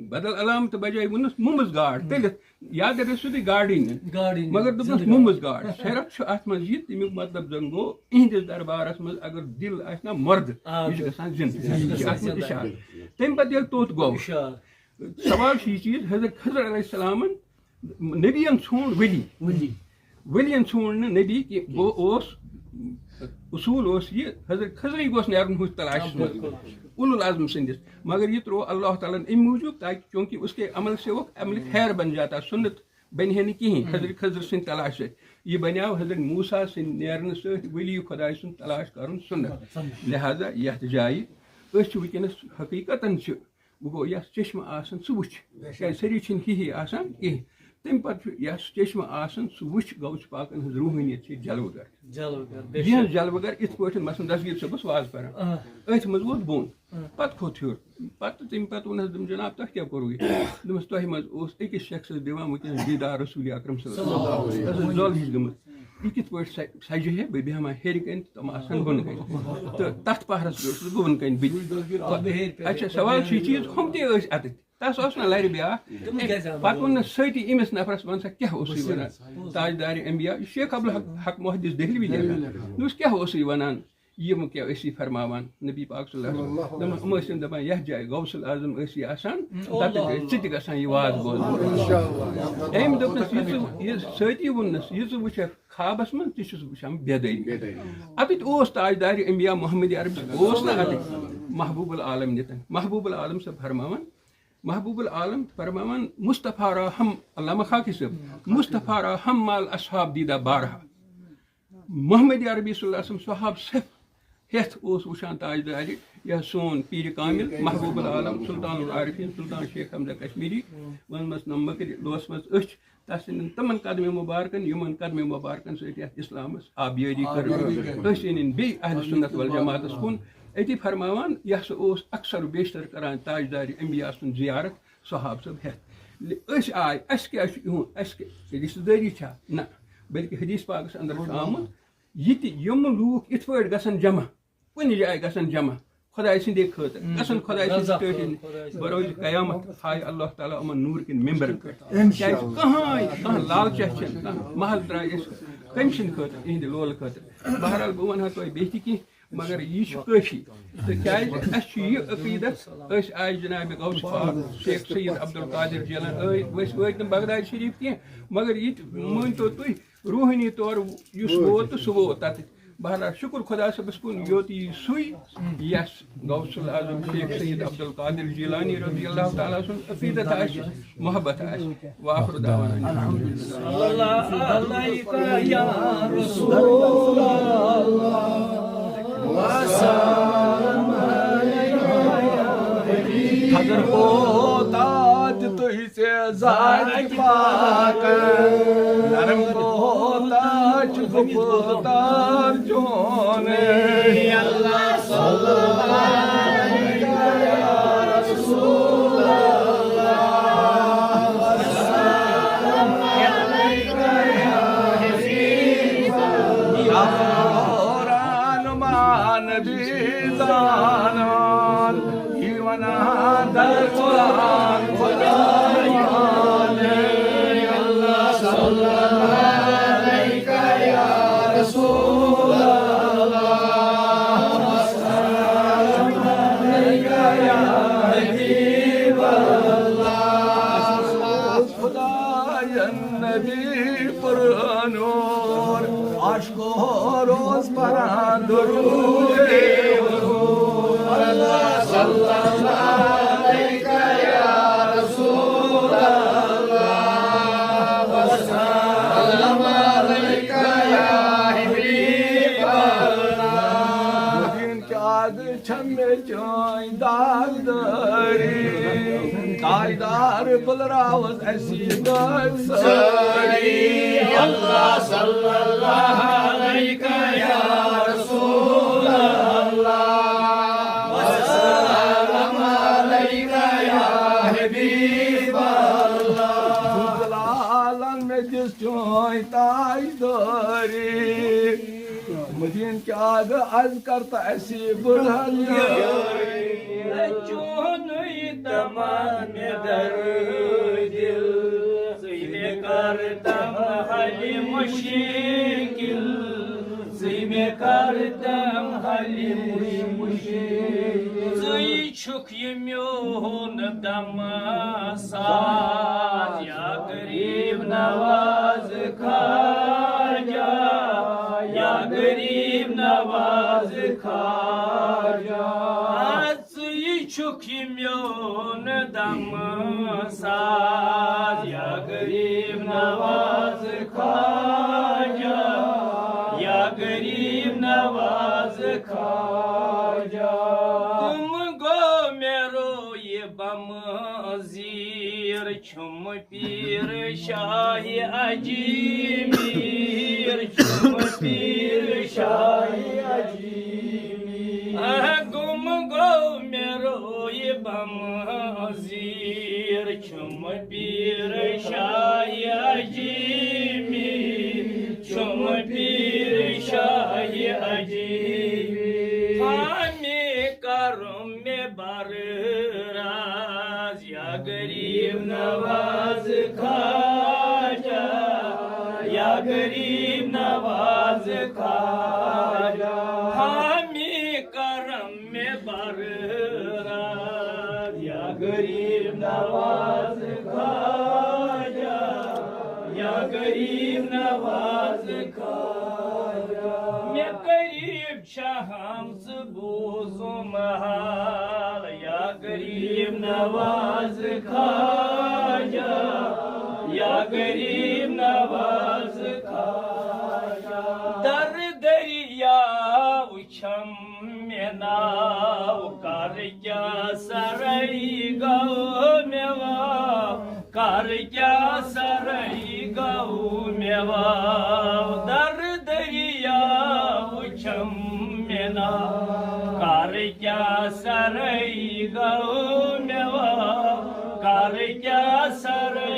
بدل علامتہٕ بجایہِ ووٚنُس مُمٕژ گاڈ، تٔلِتھ، یا دَپٮ۪س سیوٚدُے گاڈٕے نہٕ۔ گاڈٕے نہٕ۔ مگر دوٚپنَس زِندٕ گاڈ۔ مُمٕژ گاڈ۔ شرط چھُ اَتھ منٛز یہِ، تَمیُک مطلب زَن گوٚو، اِہِنٛدِس دربارَس منٛز اگر دِل آسہِ نہ مۄردٕ، آ، یہِ چھُ گژھان زِندٕ۔ زِندٕ۔ یہِ چھُ اَتھ منٛز زِندٕ۔ اِشارٕ۔ تَمہِ پَتہٕ ییٚلہِ توٚت گوٚو، اِشارٕ۔ سوال چھُ یہِ چیٖز، حضرت خضر علیہ السلامَن نبیَن ژھونٛڈ ولی۔ ولی۔ ؤلِین ژھونٛڈ نہٕ نبی کہِ گوٚو اوس، اصوٗل اوس یہِ، حضرت خضرٕے گوٚژھ نیرُن ہُتھ تلاشس منٛز، بِلکُل۔ اولو العزم سٕنٛدِس۔ مگر یہِ تروو اللہ تعالیٰ ہن اَمہِ موٗجوٗب تاکہِ چوٗنٛکہِ اس کے عمل سے وہ عمل خیر بن جاتا، سُنت بنہِ ہے نہٕ کِہیٖنۍ۔ حضرت خضر سٕنٛدِ تلاش سۭتۍ۔ یہِ بنیٛاو حضرت موسیٰ سٕنٛدِ نیرنہٕ سۭتۍ ولی خۄداے سُنٛد تلاش کرُن سُنت۔ سُنت۔ لہذا یتھ جایہِ أسۍ چھِ وٕنکیٚنس حقیٖقتن چھِ، وۄنۍ گوٚو یتھ چشمہٕ آسان، سُہ وٕچھ۔ کیٛازِ سٲری چھِنہٕ ہِہی آسان کِہیٖنۍ۔ تَمہِ پَتہٕ چھُ یَس چشمہٕ آسان، سُہ وٕچھ غوث پاکَن ہٕنٛز روحٲنیت چھِ جلوٕ گر۔ جلوٕ گر، بے شک۔ یِہٕنٛز جلوٕ گر یِتھ پٲٹھۍ، مثلاً، دستگیٖر صٲبَس واز پَران۔ آ۔ أتھۍ منٛز ووت بۄن، آ۔ پَتہٕ کھوٚت ہیوٚر۔ پَتہٕ تَمہِ پَتہٕ ووٚنہَس، دوٚپُم، "جناب، تۄہہِ کیٛاہ کوٚروٕ یہِ؟" دوٚپمَس، "تۄہہِ منٛز اوس أکِس شخصَس دِوان وٕنکیٚنَس دیٖدار رسول اکرم صلی اللہ علیہ وسلم۔" ٲس زۄل ہِش گٔمٕژ۔ یہِ کِتھ پٲٹھۍ سَ-، سَجہِ ہے؟ بہٕ بیٚہمہٕ ہا ہیٚرِ کَنہِ تہٕ تِم آسہٕ ہَن بۄنہٕ کَنہِ۔ تہٕ تَتھ پَہرَس پٮ۪ٹھ اوسُس بہٕ بۄنہٕ کَنہِ بِہِتھ۔ اچھا، سوال چھُ یہِ چیٖز، ہُم تہِ ٲسۍ اَتٮ۪تھ۔ تَس اوس نہٕ لَرِ بیٛاکھ۔ تِم کیٛازِ آو نہٕ پَتہٕ ووٚن نہٕ سۭتی أمِس نفرَس، "وَن سا، کیٛاہ اوسُے وَنان؟" تاجدارِ انبیاء شیخ عبدالحق محدث دہلوی لیکھان۔ دوٚپُس، "کیٛاہ اوسُے وَنان؟ یِم کیٛاہ ٲسی فرماوان نبی پاک صلی اللہ علیہ وسلم؟" دوٚپُن، یِم ٲسۍ یِم دَپان، "یَتھ جایہِ غوث الاعظم ٲسی آسان، تَتٮ۪تھ ٲسۍ ژٕ تہِ گژھان یہِ واز بوزنہِ۔" أمۍ دوٚپنَس، "یہِ ژٕ، یہِ سۭتی ووٚننَس، یہِ ژٕ وٕچھَکھ خوابَس منٛز، تہِ چھُس وٕچھان بیدٲری۔" اَتٮ۪تھ اوس تاجدارِ انبیاء محمد عربی اوس نہٕ اَتٮ۪تھ محبوب العالم نِتَن۔ محبوب العالم صٲب فرماوان، محبوب العالم فرماوان، مصطفیٰ را ہم، علامہ خاکی صٲب، مصطفیٰ را ہم مال اصحاب دیدہ بارہا۔ محمد عربی صلی اللہ علیہ وسلم صحاب صف ہیتھ اوس وٕچھان تاجدارِ، یا سون پیٖرِ کامل، محبوب العالم، سلطان العارفین، سلطان شیخ حمزہ کشمیری، ووٚنمَس، نہ مٔکرِ لوسمَس أچھ تَس سٕنٛدٮ۪ن تِمَن قدمِ مُبارکَن، یِمَن قدمِ مُبارکَن سۭتۍ یَتھ اِسلامَس آبیٲری کٔر۔ آبیٲری کٔر۔ أسۍ أنِن بیٚیہِ اہل سنت والجماعتَس کُن۔ أتی فرماوان، یہِ ہسا اوس اکثر و بیشتر کران تاجدارِ انبیاء سُنٛد زیارت صحاب صٲب ہٮ۪تھ۔ أسۍ آے، اَسہِ کیٛاہ چھُ یِہُنٛد، اَسہِ کیٛاہ رِشتہٕ دٲری چھا؟ نہ، بلکہِ حدیث پاکَس اندر چھُ آمُت، یہِ تہِ یِم لوٗکھ یِتھ پٲٹھۍ گژھن جمع، کُنہِ جایہِ گژھن جمع خۄداے سٕنٛدے خٲطرٕ، گژھن خۄداے سٕنٛدِس ٹٲٹھۍ۔ بروز قیامت ہایہِ اللہ تعالیٰ یِمَن نوٗر کٮ۪ن ممبرَن پٮ۪ٹھ۔ کیٛازِ کٕہٕنۍ، کانٛہہ لالچہ چھِنہٕ، کانٛہہ محل درٛاے أسۍ کٔمۍ سٕنٛدِ خٲطرٕ، یِہِنٛدِ لولہٕ خٲطرٕ۔ بہرحال، بہٕ وَنہٕ ہا تۄہہِ بیٚیہِ تہِ کینٛہہ، مگر یہِ چھُ کٲفی۔ تہٕ کیٛازِ اَسہِ چھُ یہِ عقیٖدت، أسۍ آیہِ جناب غوث پاک شیخ سید عبدالقادر جیلان، ٲے، أسۍ وٲتۍ نہٕ بغداد شریٖف کینٛہہ، مگر یہِ تہِ مٲنۍتو تُہۍ، روحٲنی طور یُس ووت تہٕ سُہ ووت تَتٮ۪تھ۔ بہرحال، شُکُر خۄدا صٲبَس کُن، یوت یی سُے، یَس غوث الاعظم شیخ سید عبدالقادر جیلانی رضی اللہ تعالیٰ سُنٛد عقیدت آسہِ، محبت آسہِ۔ وآخر دعوانا الحمدللہ۔ اللہ علیک یا رسول اللہ، وسلام علیک یا حبیب۔ اگر ہوتا تُہۍ ژےٚ ذاتِ پاک۔ نرم کوتاہ چھُ گُفتار چون۔ اللہ صلی اللہ علیہ یا رسول اللہ۔ السلام علیک یا حبیب اللہ۔ قرآن مان بھی زانان۔ یہِ وَنان در قرآن خۄداے پانہٕ، اللہ صلی اللہ علیک یا رسول اللہ، السلام علیک یا حبیب اللہ۔ خدایَن نبی پُرنوٗر، عاشقو روز پران درود۔ اللہ صلی اللہ علیک یا رسول اللہ، وسلم علیک یا حبیب اللہ۔ مدیٖنہٕ کیٛاہ چھم مےٚ چٲنۍ داغدٲری، تاجدار بُلراوَس اَسہِ گٔژھ سٲری۔ اللہ صلی اللہ علیک یا رسول اللہ، وسلم علیک یا حبیب اللہ۔ بُلالَن مےٚ دِژ چٲنۍ تاجدٲری، مدیٖنہٕ کیٛاہ گٔے از کر تہٕ اَسہِ بُلہٕ یٲری۔ چونُے تمام مےٚ درد دل، ژٕے مےٚ کر تم حل مشکل، ژٕے مےٚ کر تم حل مشکل۔ ژٕے چھُکھ یہِ میون دم ساز، یا غریب نواز خواجہ، یا غریب نواز خواجہ۔ ژٕے چھُکھ یہِ میون دم ساز، یا غریب نواز خواجہ، یا غریب نواز خواجہ۔ کم گوٚو مےٚ رویہِ بم زیٖر، چھُم پیٖر شاہہِ اجمیٖر، چھُم پیٖر شاہہِ اجمیٖر۔ آہ، گُم گوٚو مےٚ رویہِ بم زیٖر، چھُم پیٖر شاہہِ اجمیٖر، چھُم پیٖر شاہہِ اجمیٖر۔ فہمِ کرم مےٚ بر راز، یا غریب نواز خواجہ، یا غریب نواز خواجہ۔ فہمِ کرم مےٚ بر راز، یا غریب نواز خواجہ، یا غریب نواز خواجہ۔ مےٚ قریب چھا ہم ژٕ بوزُم حال، یا غریب نواز خواجہ، یا غریب نواز خواجہ۔ در دریاو چھم مےٚ ناو، کر کیٛاہ سرے گوٚو مےٚ واو، کر کیٛاہ سرے گوٚو مےٚ واو۔ در دریاو چھم مےٚ ناو، کر کیٛاہ سرے گوٚو مےٚ واو، کر کیٛاہ سرے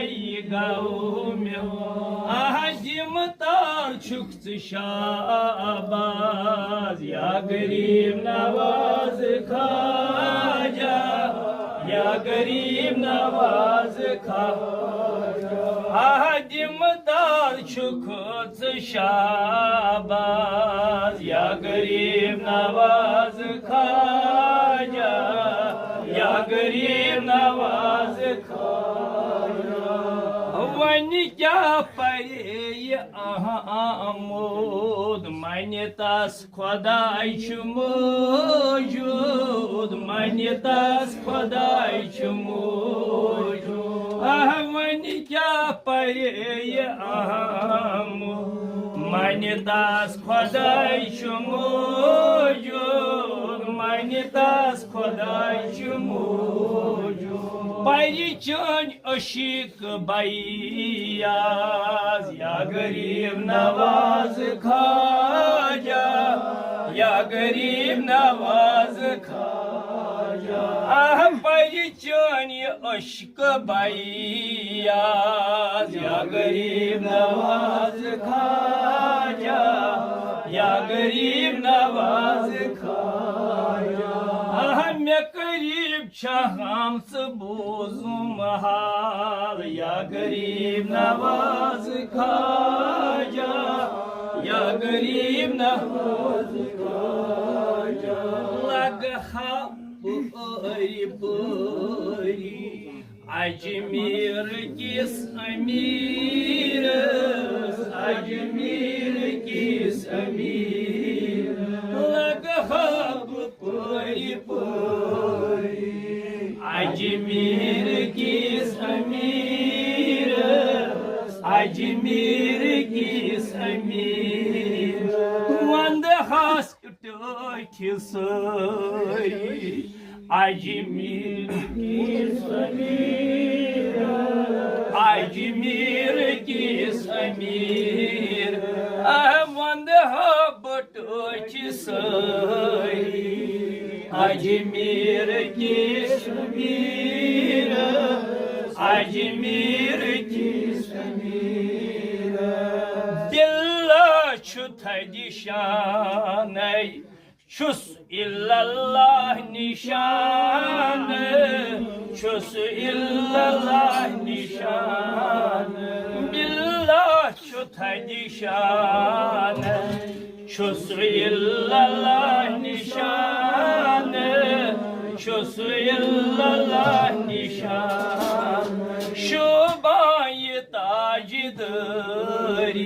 گوٚو مےٚ واو۔ آہ، ذمہٕ دار چھُکھ ژٕ شاباز، یا غریب نواز خواجہ، یا غریب نواز خواجہ۔ آہ، ذمہٕ دار چھُکھ ژٕ شاباز، یا غریب نواز خواجہ، یا غریب نواز خواجہ۔ وۄنۍ کیٛاہ پرے یہِ احمد، معنی تس خۄداے چھُ موجود، معنی تس خۄداے چھُ موجود۔ آہ، وۄنۍ کیٛاہ پرے یہِ احمد، معنی تس خۄداے چھُ موجود، معنی تس خۄداے چھُ موجود۔ پرِ چٲنۍ عشق بیاض، یا غریب نواز خواجہ، یا غریب نواز خواجہ۔ آہ، پرِ چٲنۍ عشق بیاض، یا غریب نواز خواجہ، یا غریب نواز خواجہ۔ آہ، مےٚ قریب چھا ہم ژٕ بوزُم حال، یا غریب نواز خواجہ، یا غریب نواز خواجہ۔ لگہٕ ہا بہٕ پٲرۍ پٲرۍ اجمیر کِس امیٖرس، اجمیر کِس امیٖرس۔ لگہٕ ہا بہٕ پٲرۍ پٲرۍ اجمیر کِس امیٖرس، اجمیر کِس امیٖرس۔ وندٕ ہس ٹٲٹھۍ سٲری اجمیر کِس امیٖرس، اجمیر کِس امیٖرس۔ آہ، وندٕ ہا بہٕ ٹٲٹھۍ سٲری اجمیر کِس امیٖرس، اجمیر کِس امیٖرس۔ باللہ چھُ تھدِ شانَے، چھُس الا اللہ نِشان، چھُس الا اللہ نِشان۔ باللہ چھُ تھدِ شان، چھُس الا اللہ نِشان، چھُس الا اللہ نِشان۔ شوبان یہِ تاجدٲری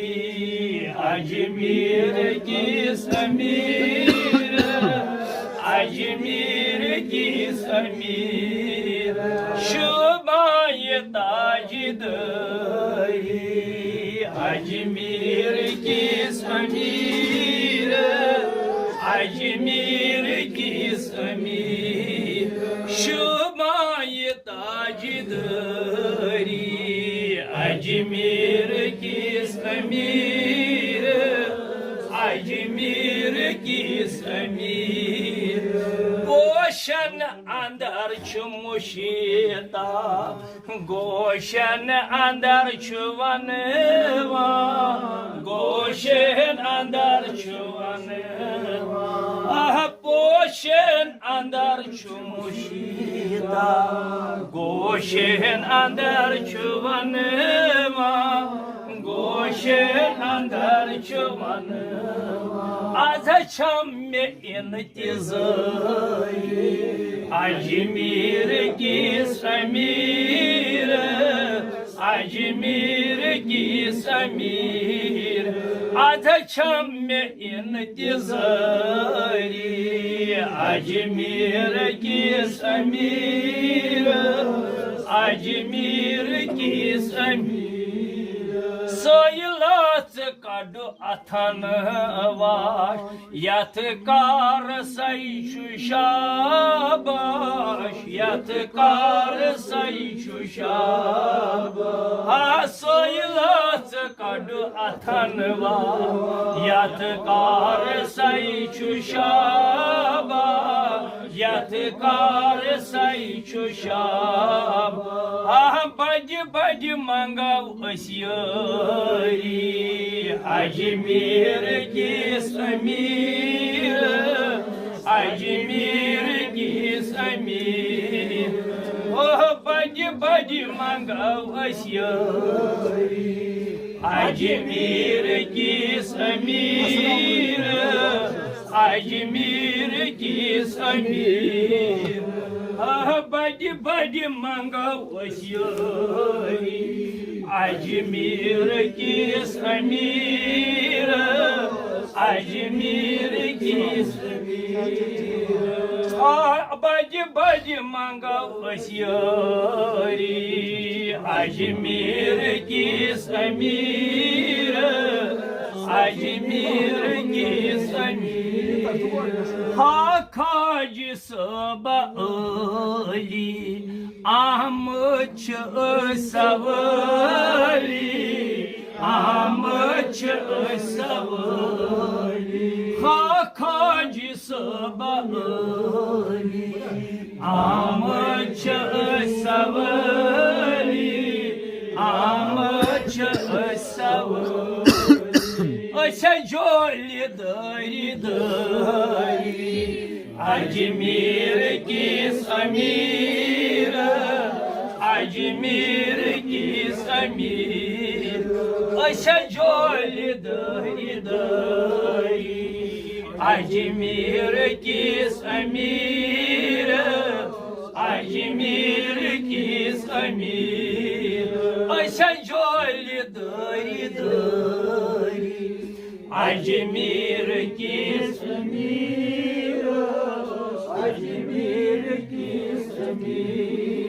اجمیر کِس امیٖرس، اجمیر کِس امیٖرس۔ شوبان یہِ تاجدٲری اجمیر کِس امیٖرس، اجمیر کِس امیٖرس۔ شوبان یہِ تاجدٲری امیر، اجمیر کِس امیر۔ پوشن اندر چھُ مُشیٖتا، گوشن اندر چھُ ونوان، گوشن اندر چھُ ونوان۔ آہ، پوشن اندر چھُ مُشیٖتا، گوشن اندر چھُ ونوان، گوشن اندر چھُ ونوان۔ از چھم مےٚ انتظاری اجمیر کِس امیر، اجمیر کِس امیر۔ از چھم مےٚ انتظاری اجمیر کِس امیر، اجمیر کِس امیر۔ سٲیِلا ژٕ کڑ اتھن واش، یتھ کار سے چھُ شاباش، یتھ کار سے چھُ شاباش۔ ہا سٲیِلا ژٕ کڑ اتھن واش، یتھ کار سے چھُ شاباش، یتھ کار سے چھُ شاباش۔ ہا بڑِ بڑِ منگو أسۍ یٲری اجمیر کِس امیر، اجمیر کِس امیر۔ او بڑِ بڑِ منگو أسۍ یٲری اجمیر کِس امیر، اجمیر کِس امیر۔ آہ، بڑِ بڑِ منگو أسۍ یٲری اجمیر کِس امیر، اجمیر کِس امیر۔ آہ، بڑِ بڑِ منگو أسۍ یٲری اجمیر کِس امیر، اجمیر کِس امیر۔ ہا خواجہ صٲب عٲلی، آمٕتۍ چھِ أسۍ سوٲری، آمٕتۍ چھِ أسۍ سوٲری۔ ہا خواجہ صٲب عٲلی، آمٕتۍ چھِ أسۍ سوٲری، آمٕتۍ چھِ أسۍ سوٲری۔ أسۍ چھِ جولہِ دٲری دٲری اجمیر کِس امیر، اجمیر کِس امیر۔ أسۍ چھِ جولہِ دٲری دٲری اجمیر کِس امیر، اجمیر کِس امیر۔ أسۍ چھِ جولہِ دٲری دٲری اجمیر کِس امیر، اجمیر کِس امیر۔